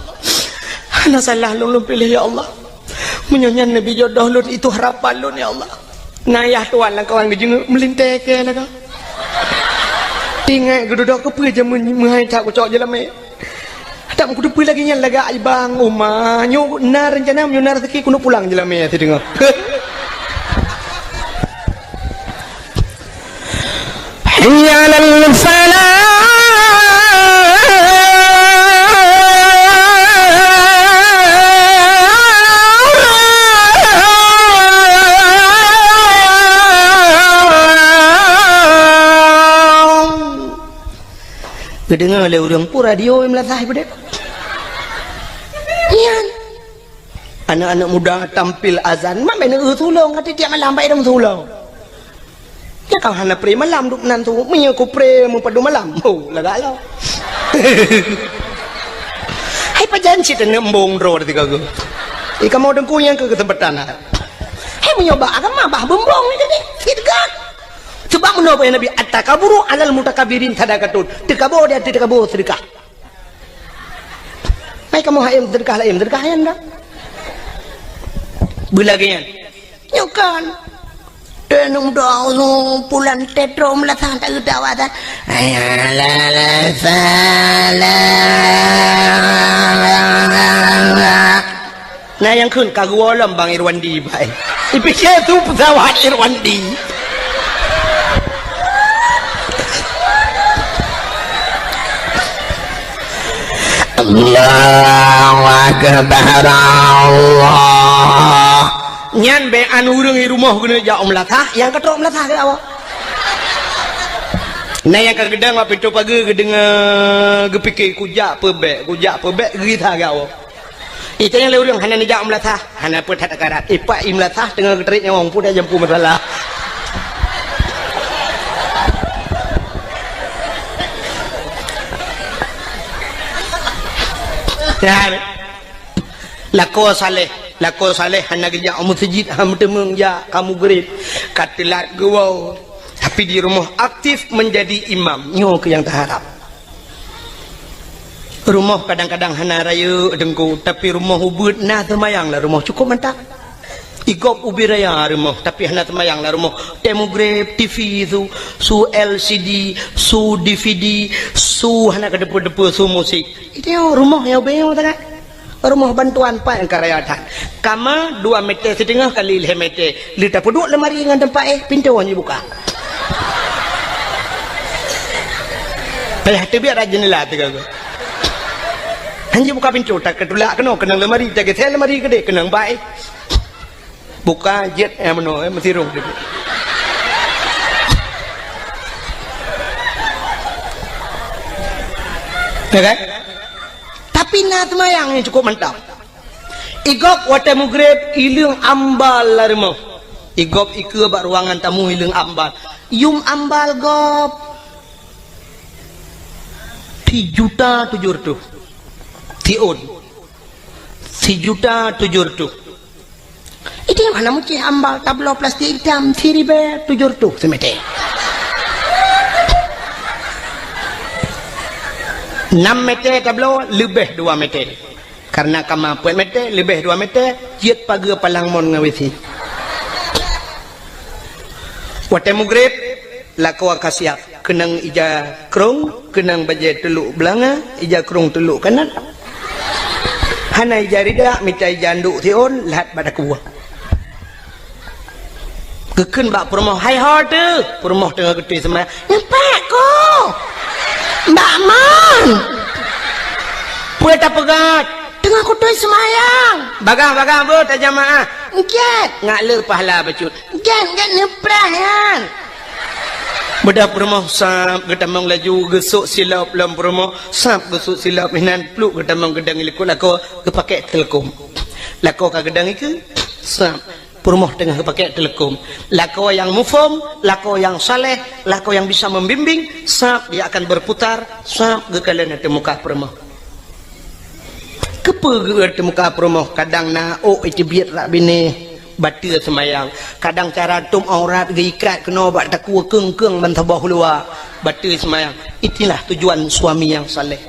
Hana salah lôn, lôn piléh, ya Allah. Meunyoe nyan neubi jodoh lôn, itu harapan lôn, ya Allah. Na yah tuan lam kawan geujeungeuk meulintèe keu lakoe. Ingat geududoe keupeue jameun meuhai that kucok jeulamèe. Tam kuteupeu lagèe nyan lagak ibang uma. Nyoe na rencana, nyoe na rezeki, keuneuk pulang jeulamé sideungoe. Hayya 'alal falah. Geudeungoe lé ureueng, peue radio i meulasah i peudeh. Nyan. Aneuk-aneuk muda tampil azan, mak meuneuk eu tulông, ka tiep malam bak idong tulông. Nyan ka hana pre malam duek meunan tu, meunyoe ku pre meupadum malam. Oh, lagak lom. Hai pajan cit aneuk embong droe di tiga geuh. Eh, kamoe deungku nyang keu keuseumpatan hai. Hai meunyoe bak agama bah beumbong ni tadi. Cit gak. Sebab meunoe bak Nabi, "At-takaburu 'alal mutakabbirin sadaqatun." Teukaboe di ateueh teukaboe seudeukah. Mai kamoe hayam seudeukah laén, seudeukah hayam dah. Beulagèe nyan. Nyoe kan. Teuh aneuk muda, oh, pulan tetro meulasah tak geudawa dah. Hayya 'alal falah. Na nyang kheun ka geuwoe lom Bang Irwandi bai. Ipike su peusawat Irwandi. Allahu Akbar, Allah. Nyan bèk an ureueng i rumoh keuneuk jak u meulasah, nyang ka trok meulasah keu awak. Na nyang ka geudong bak pintoe pageue geudeungoe, geupike kujak peubèk, kujak peubèk, geugisa keu awak. Itanyong lé ureueng hana neujak u meulasah, hana peue that akarat. Ipak i meulasah teungoh geutrép nyawöng, peue dak jampu masalah. Nyan. Lakoe saleh, lakoe saleh hana geujak u meuseujid, hana meuteumeung jak ka mugreb, ka teulat geuwoe. Tapi di rumoh aktif menjadi imam, nyoe keuh nyang taharab. Rumoh kadang-kadang hana rayeuk teungku, tapi rumoh ubeuet na seumayang lam rumoh cukup mantap. Igop ubit raya rumoh, tapi hana seumayang lam rumoh. Teuh mugreb, T V su, su L C D, su D V D, su hana keudeupeue-deupeue, su musik. Itu rumoh nyang ubit nyoe sangat. Rumoh bantuan pat nyang ka raya that. Kama dua meter siteungoh kali lhèe meter. Lé tapeuduek lemari ngon teumpat éh, pintoe nyoe buka. Payah teubiet rot jeundela teuga. Hanjeuet buka pintoe, tak keutulak keunoe, keunong lemari, tak geusé lemari keudeh, keunong bak éh. Buka jeuet nyang meunoe, eh, meusirong teubiet. Ya kan? Tapi na seumayang nyang cukup mantap. Igop watèe mugreb, ileueng ambal lam rumoh. Igop ikeue bak ruangan tamu, ileueng ambal. Yum ambal gop. Sijuta tujoh reutôh. Siôn. Sijuta tujoh reutôh. Itu hana meucéh ambal, tabloe plastik itam, siribèe tujoh reutôh simeter. Nam meter tabloe, leubeh dua meter. Karena kama peuet meter, leubeh dua meter, jeuet pageue palang mon ngon W C. Watèe mugreb, lakoe ka siap, keunong ija krông, keunong bajèe teulok beulanga, ija krông teulok kanan. Hana ija rida, mita ija anduk siôn, lhat bak takue. Geukheun bak peurumoh, "Hai ho teuh!" Peurumoh teungoh geutôi seumayang. "Nyoe pat, Ko!" "Bak mon!" "Peue tapeugah?" "Teungoh kutôi seumayang." "Bagaih-bagaih beuh tajamaah." "Gèt." "Ngak le pahala bacut." "Gèt, gèt neuprah nyan." Beudôh peurumoh sab geutamong laju, geusôk silop lom peurumoh, sab geusôk silop inan, pluek geutamong geudong likot lakoe, geupakèk teuleukom. Lakoe ka geudong ikeue, sab. Peurumoh teungoh geupakèk teuleukom. Lakoe nyang muphom, lakoe nyang saleh, lakoe nyang bisa membimbing, sab dia akan berputar, sab geukalon ateueh muka peurumoh. Keupeue geuôt ateueh muka peurumoh? Kadang na ôk iteubiet rak binéh, bateue seumayang. Kadang cara tuem aurat geuikat keunoe bak takue keung-keung ban saboh luwa, bateue seumayang. Itulah tujuan suami nyang saleh.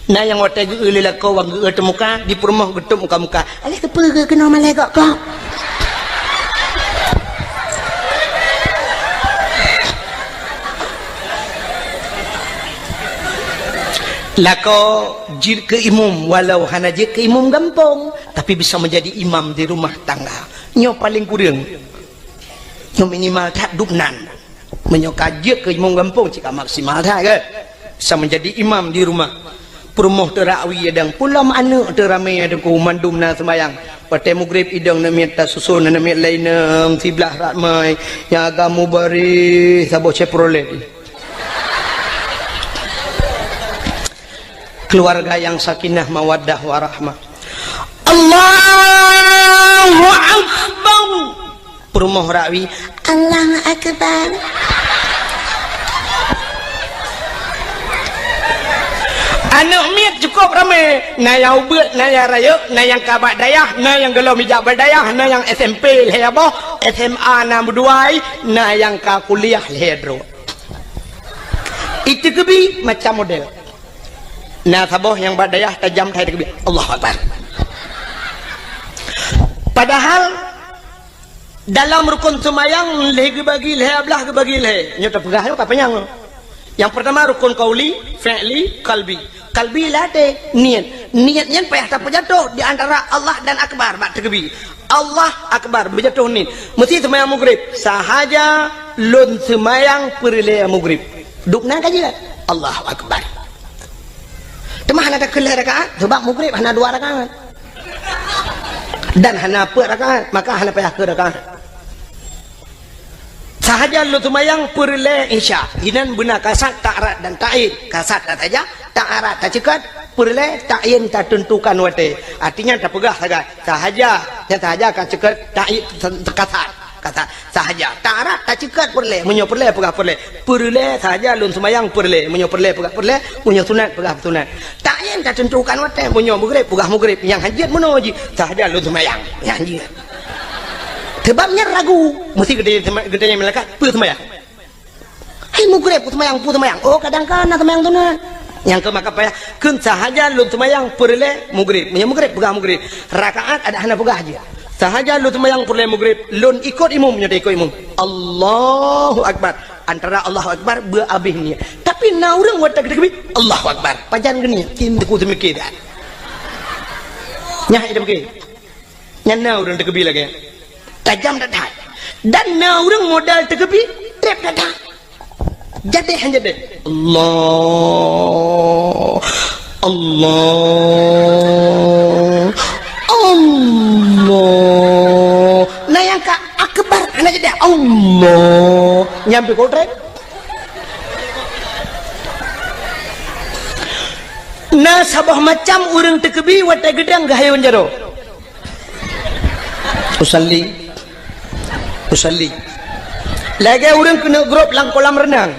Na nyang watèe geuôt lé lakoe wan geuôt ateueh muka, di peurumoh geutup muka-muka. "Alah keupeue geuôt keunoe malèe gok-gok?" Lakoe jeuet keu imum, walau hana jeuet keu imum gampông, tapi bisa menjadi imam di rumah tangga. Nyoe paleng kureueng. Nyoe minimal that dubnan. Meunyoe ka jeuet keu imum gampông, cit ka maksimal that, kan? Bisa menjadi imam di rumah. Peurumoh teurakwi adang, pulom aneuk teuramé adang, mandum na seumayang. Watée mugrib idong neumiet tasuson, neumiet lé inong siblaih rat mai, nyang agam mubaréh saboh Chevrolet. Keluarga yang sakinah, mawaddah, warahmah. Allahu Akbar. Peurumoh rakwi, Allahu Akbar. Aneuk miet cukup ramé, na nyang ubit, na nyang rayeuk, na nyang ka bak dayah, na nyang gohlom ijak bak dayah, na nyang S M P lhée boh, S M A na meuduai, na nyang ka kuliah lhée droe. Iteukeubi macam model. Na saboh nyang bak dayah tajam that iteukeubi. Allahu Akbar. Padahal dalam rukon seumayang lhée geubagi lhée, blaih geubagi lhée. Nyoe tapeugah nyoe ka panyang. Nyang peurtama rukon qauli, fi'li, qalbi. Qalbi ladée niet. Niet nyan payah tapeujatoh di antara Allah dan Akbar bak teukeubi. Allah Akbar, beujatoh niet. Meusti seumayang mugrib. Sahaja lôn seumayang peureulée mugrib. Dubnan ka jeuet. Allahu Akbar. Teuma hana takheun lhée rakaat, sabab mugrib hana dua rakaat. Dan hana peuet rakaat, maka hana payah keu rakaat. Sahaja lôn seumayang peureulée Isya. Inan beuna kasat ta'arat dan ta'yin. Kasat tasaja, ta'arat taceukat, peureulée ta'yin tateuntukan watée. Artinya tapeugah sagai. Sahaja, nyang sahaja ka ceukat ta'yin kasat. Kasat sahaja. Ta'arat taceukat peureulée. Meunyoe peureulée peugah peureulée. Peureulée sahaja lôn seumayang peureulée. Meunyoe peureulée peugah peureulée. Meunyoe sunat peugah sunat. Ta'yin tateuntukan watée. Meunyoe mugrib peugah mugrib. Nyang hanjeuet meunoe jih. Sahaja lôn seumayang. Nyang hanjeuet. Sebab nyan ragu, meusti geutanyoe, geutanyoe malaikat, "Peue seumayang?" "Hai mugrib, peue seumayang, peue seumayang?" "Oh, kadang ka na seumayang sunat." Nyang keu maka payah, kheun sahaja lôn seumayang peureulée mugrib. Meunyoe mugrib, peugah mugrib. Rakaat adak hana peugah jih. Sahaja lôn seumayang peureulée mugrib, lôn ikot imum, nyoe ikot imum. Allahu Akbar. Antara Allahu Akbar, beu abéh niet. Tapi na ureuëng watée geuteukeubi, Allahu Akbar. Pajan geuniet, cit teungku seumiké that. Nyan, ida miké. Nyan na ureuëng teukeubi lagée nyan. Tajam that-that. Dan na ureuëng modal teukeubi, treb that-that. Jadéh han jadéh. Allah. Allah. Allah. Na nyang ka akbar, hana jadéh. Allah. Nyan pih kok treb. Na saboh macam ureuëng teukeubi watée geudang geuhayôn jaroe. Usalli. Usalli. Lagée ureuëng keuneuk grob lam kolam reunang.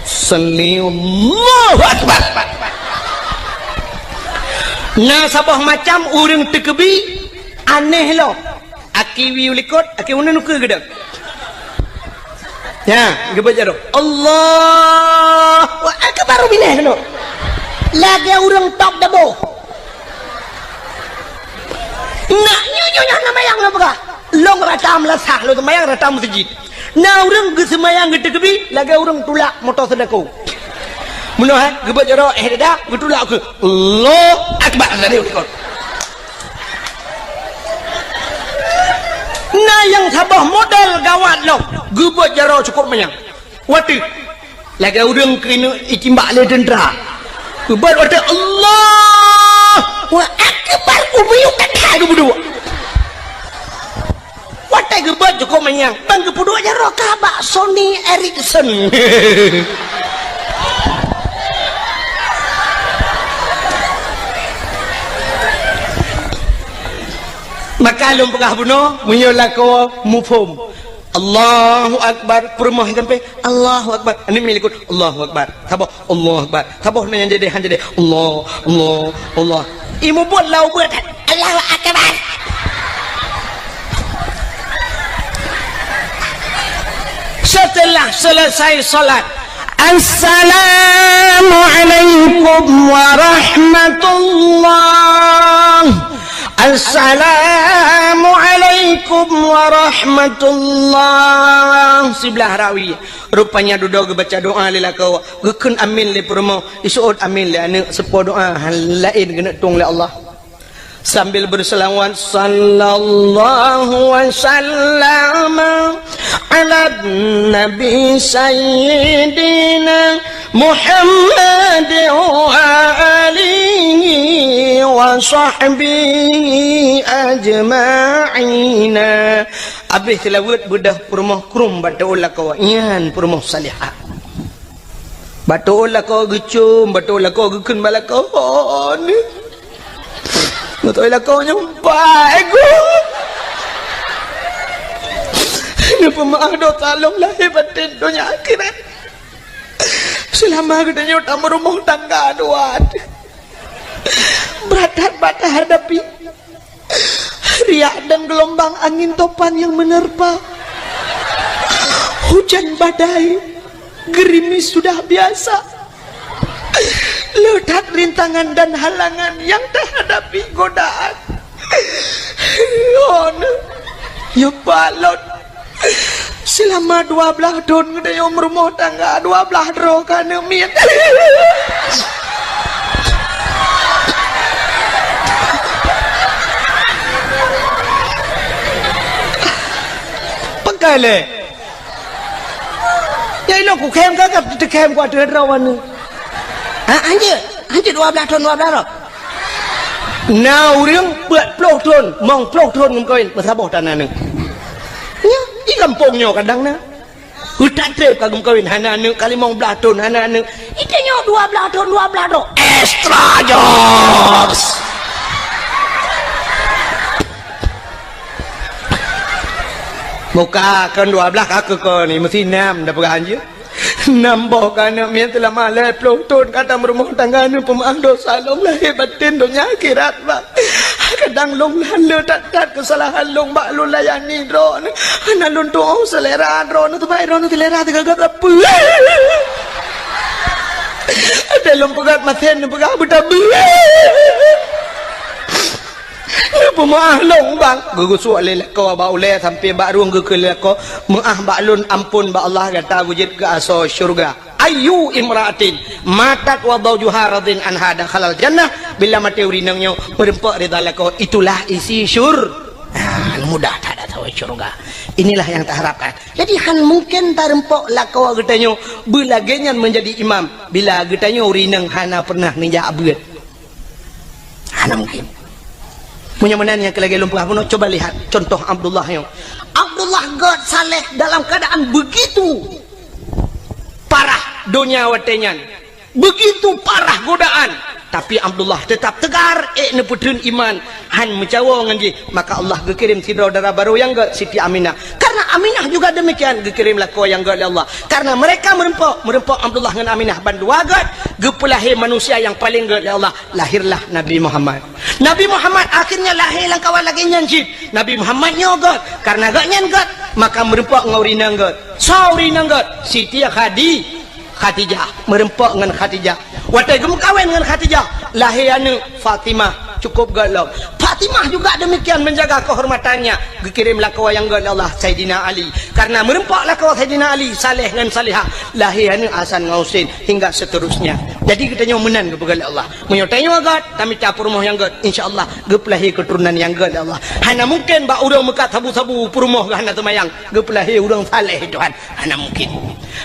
Salli, Allahu Akbar. Na saboh macam ureuëng teukeubi aneh lom. Aki wiyeue likot, aki uneun ukeue geudang. Nya, geubeuet jaroe. Allahu Akbar, binéh keunoe. Lagée ureuëng tôb dabo. Nak nyoe, nyoe, nyoe, na seumayang lôn peugah. Lôn rata meulasah, lôn seumayang rata meuseujid. Na ureuëng geuseumayang geuteukeubi, lagée ureuëng tulak moto seudako. Meunoe, eh, geubeuet jaroe, eh, dada, geutulak keu. Allahu Akbar, lari u likot. Na nyang saboh model gawat lom, geubeuet jaroe cukôp manyang. Watée lagée ureuëng keuneuk itimbak lé teuntra. Geubeuet watée Allahu Akbar, ubiyuk that-that geubeuduek. Watée geubeuet cukôp manyang, ban geupeuduek jaroe ka bak Sony Ericsson. Maka lôn peugah bunoe, meunyoe lakoe muphom. Allahu Akbar, peurumoh sampai, Allahu Akbar. Aneuk miet likot, Allahu Akbar. Saboh, Allahu Akbar. Saboh na nyang jadéh, han jadéh. Allah, Allah, Allah. Imeubeuet lam ubeut, Allahu Akbar. Setelah selesai salat, Assalamualaikum warahmatullah. "Assalamualaikum warahmatullah." Siblah rawi. Rupanya dudoe geubaca doa lé lakoe. Geukheun amin lé peurumoh, iseuôt amin lé aneuk, seupo doa laén geuneuk tueng lé Allah. Sambil berselawat, "Sallallahu wasallam ala nabi sayyidina Muhammad wa alihi wa sahbihi ajma'ina." Abéh seulaweuet beudôh peurumoh krueng bak teuôt lakoe, nyan peurumoh salihah. Bak teuôt lakoe geucom, bak teuôt lakoe geukheun bak lakoe, "Oh, ni." Beutôi lakoe nyoe, "Bah, eh, Guru. Neupeumaáh dosa lôn lahé batén donya akhirat. Seulama geutanyoe tameurumoh tangga dua. Brat that bak tahadapi. Riak dan gelombang angin topan yang menerpa. Hujan badai, gerimis sudah biasa. Le that rintangan dan halangan yang tahadapi, godaan." Oh, na. Ya, Pak Lôn. Seulama dua blaih thon geutanyoe meurumoh tangga, dua blaih droe ka aneuk miet. Pakai lé. Ya, ilong kukhém ka, ka teukhém ku ateueh droe aneuk. Ha, hanjeuet, hanjeuet dua blaih thon, dua blaih droe. Na ureuëng peuet ploh thon, mong ploh thon geumeukawen, meusaboh tan aneuk. Nyoe, di gampông nyoe kadang na. Utak treb ka geumeukawen, hana aneuk, ka limong blaih thon, hana aneuk. Di tanyoe dua blaih thon, dua blaih droe. Extra jokes. Muka kon dua blaih ka keu kon ni, meusi nam dah peugah anjeue. Nam boh ka aneuk miet seulama lhèe ploh thon ka tameurumoh tangga, neupeumaáh dosa lôn lahé batén donya akhirat, Bah. Kadang lôn hana that-that keusalahan lôn bak lôn layani droeneuh. Hana lôn tuoh seulera droeneuh, teuma droeneuh seulera teugagat sapeue. Ada lôn peugah masen neupeugah beutabeue. Neupeumaáh lôn, Bang. Geugusok lé lakoe bak ulèe sampoe bak rueng geukheun lé lakoe, "Meuáh bak lôn, ampôn bak Allah, gata beujeuet keu asoe syeuruga." Ayyu imra'atin matat wa zaujuha radin anha dakhalal jannah. Bila maté ureuëng inong nyoe meurumpok ridha lakoe, itulah isi syur-, ah, mudah that asoe syeuruga. Inilah yang taharapkan. Jadi, han mungken tarumpok lakoe geutanyoe beulagèe nyan meunjadi imam bila geutanyoe ureuëng inong hana pernah neujak beuet. Hana mungkin. Meunyoe meunan nyang keu lagèe lôn peugah bunoe, coba lihat contoh Abdullah nyoe. Abdullah gèt saleh dalam keadaan begitu parah donya watèe nyan. Begitu parah godaan. Tapi Abdullah tetap tegar, ék neupeutheun iman, han meucawoe ngon jih. Maka Allah geukirém sidroe dara barô nyang gèt, Siti Aminah. Karena Aminah juga demikian geukirém lakoe nyang gèt lé Allah. Karena mereka meurumpok, meurumpok Abdullah ngon Aminah bandua gèt, geupeulahé manusia nyang paleng gèt lé Allah. Lahirlah Nabi Muhammad. Nabi Muhammad akhirnya lahé lam kawan lagèe nyan cit. Nabi Muhammad nyoe gèt, karena gèt nyan gèt, maka meurumpok ngon ureuëng inong gèt. Soe ureuëng inong gèt? Siti Khadi-, Khadijah. Meurumpok ngon Khadijah. Watèe geumeukawen ngon Khadijah, lahé aneuk Fatimah, cukup gèt lom. Fatimah juga demikian menjaga kehormatannya. Geukirém lakoe nyang gèt lé Allah, Saidina Ali. Karena meurumpok lakoe Saidina Ali, saleh ngon salihah, lahé aneuk Hasan ngon Husein, hingga seterusnya. Jadi geutanyoe meunan geupeugah lé Allah. Meunyoe tanyoe gèt, tamita peurumoh nyang gèt, insya Allah geupeulahé keuturonan nyang gèt lé Allah. Hana mungken bak ureuëng meukat sabu-sabu peurumoh geuh hana seumayang, geupeulahé ureuëng saleh Tuhan. Hana mungken.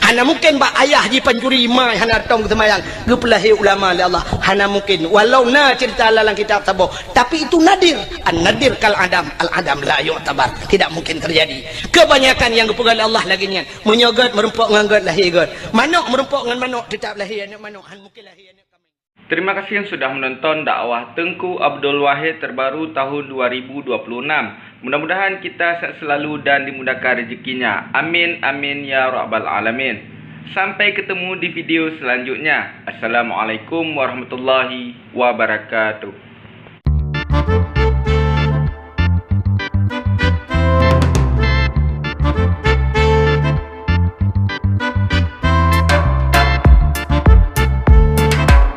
Hana mungken bak ayah jipancuri ma hana tom geuseumayang, geupeulahé ulama lé Allah. Hana mungken. Walau na cerita lam kitab saboh, tapi itu nadir. An-nadir kal adam, al-adam la yu'tabar. Tidak mungkin terjadi. Kebanyakan yang geupeugah lé Allah lagèe nyan. Meunyoe gèt meurumpok ngon gèt, lahé gèt. Manok meurumpok ngon manok, tetap lahé aneuk manok. Han mungken lahé aneuk kambing. Terima kasih yang sudah menonton dakwah Teuku Abdul Wahid terbaru tahun dua ribu dua puluh enam. Mudah-mudahan kita sehat selalu dan dimudahkan rezekinya. Amin, amin, ya rabbal alamin. Sampai ketemu di video selanjutnya. Assalamualaikum warahmatullahi wabarakatuh.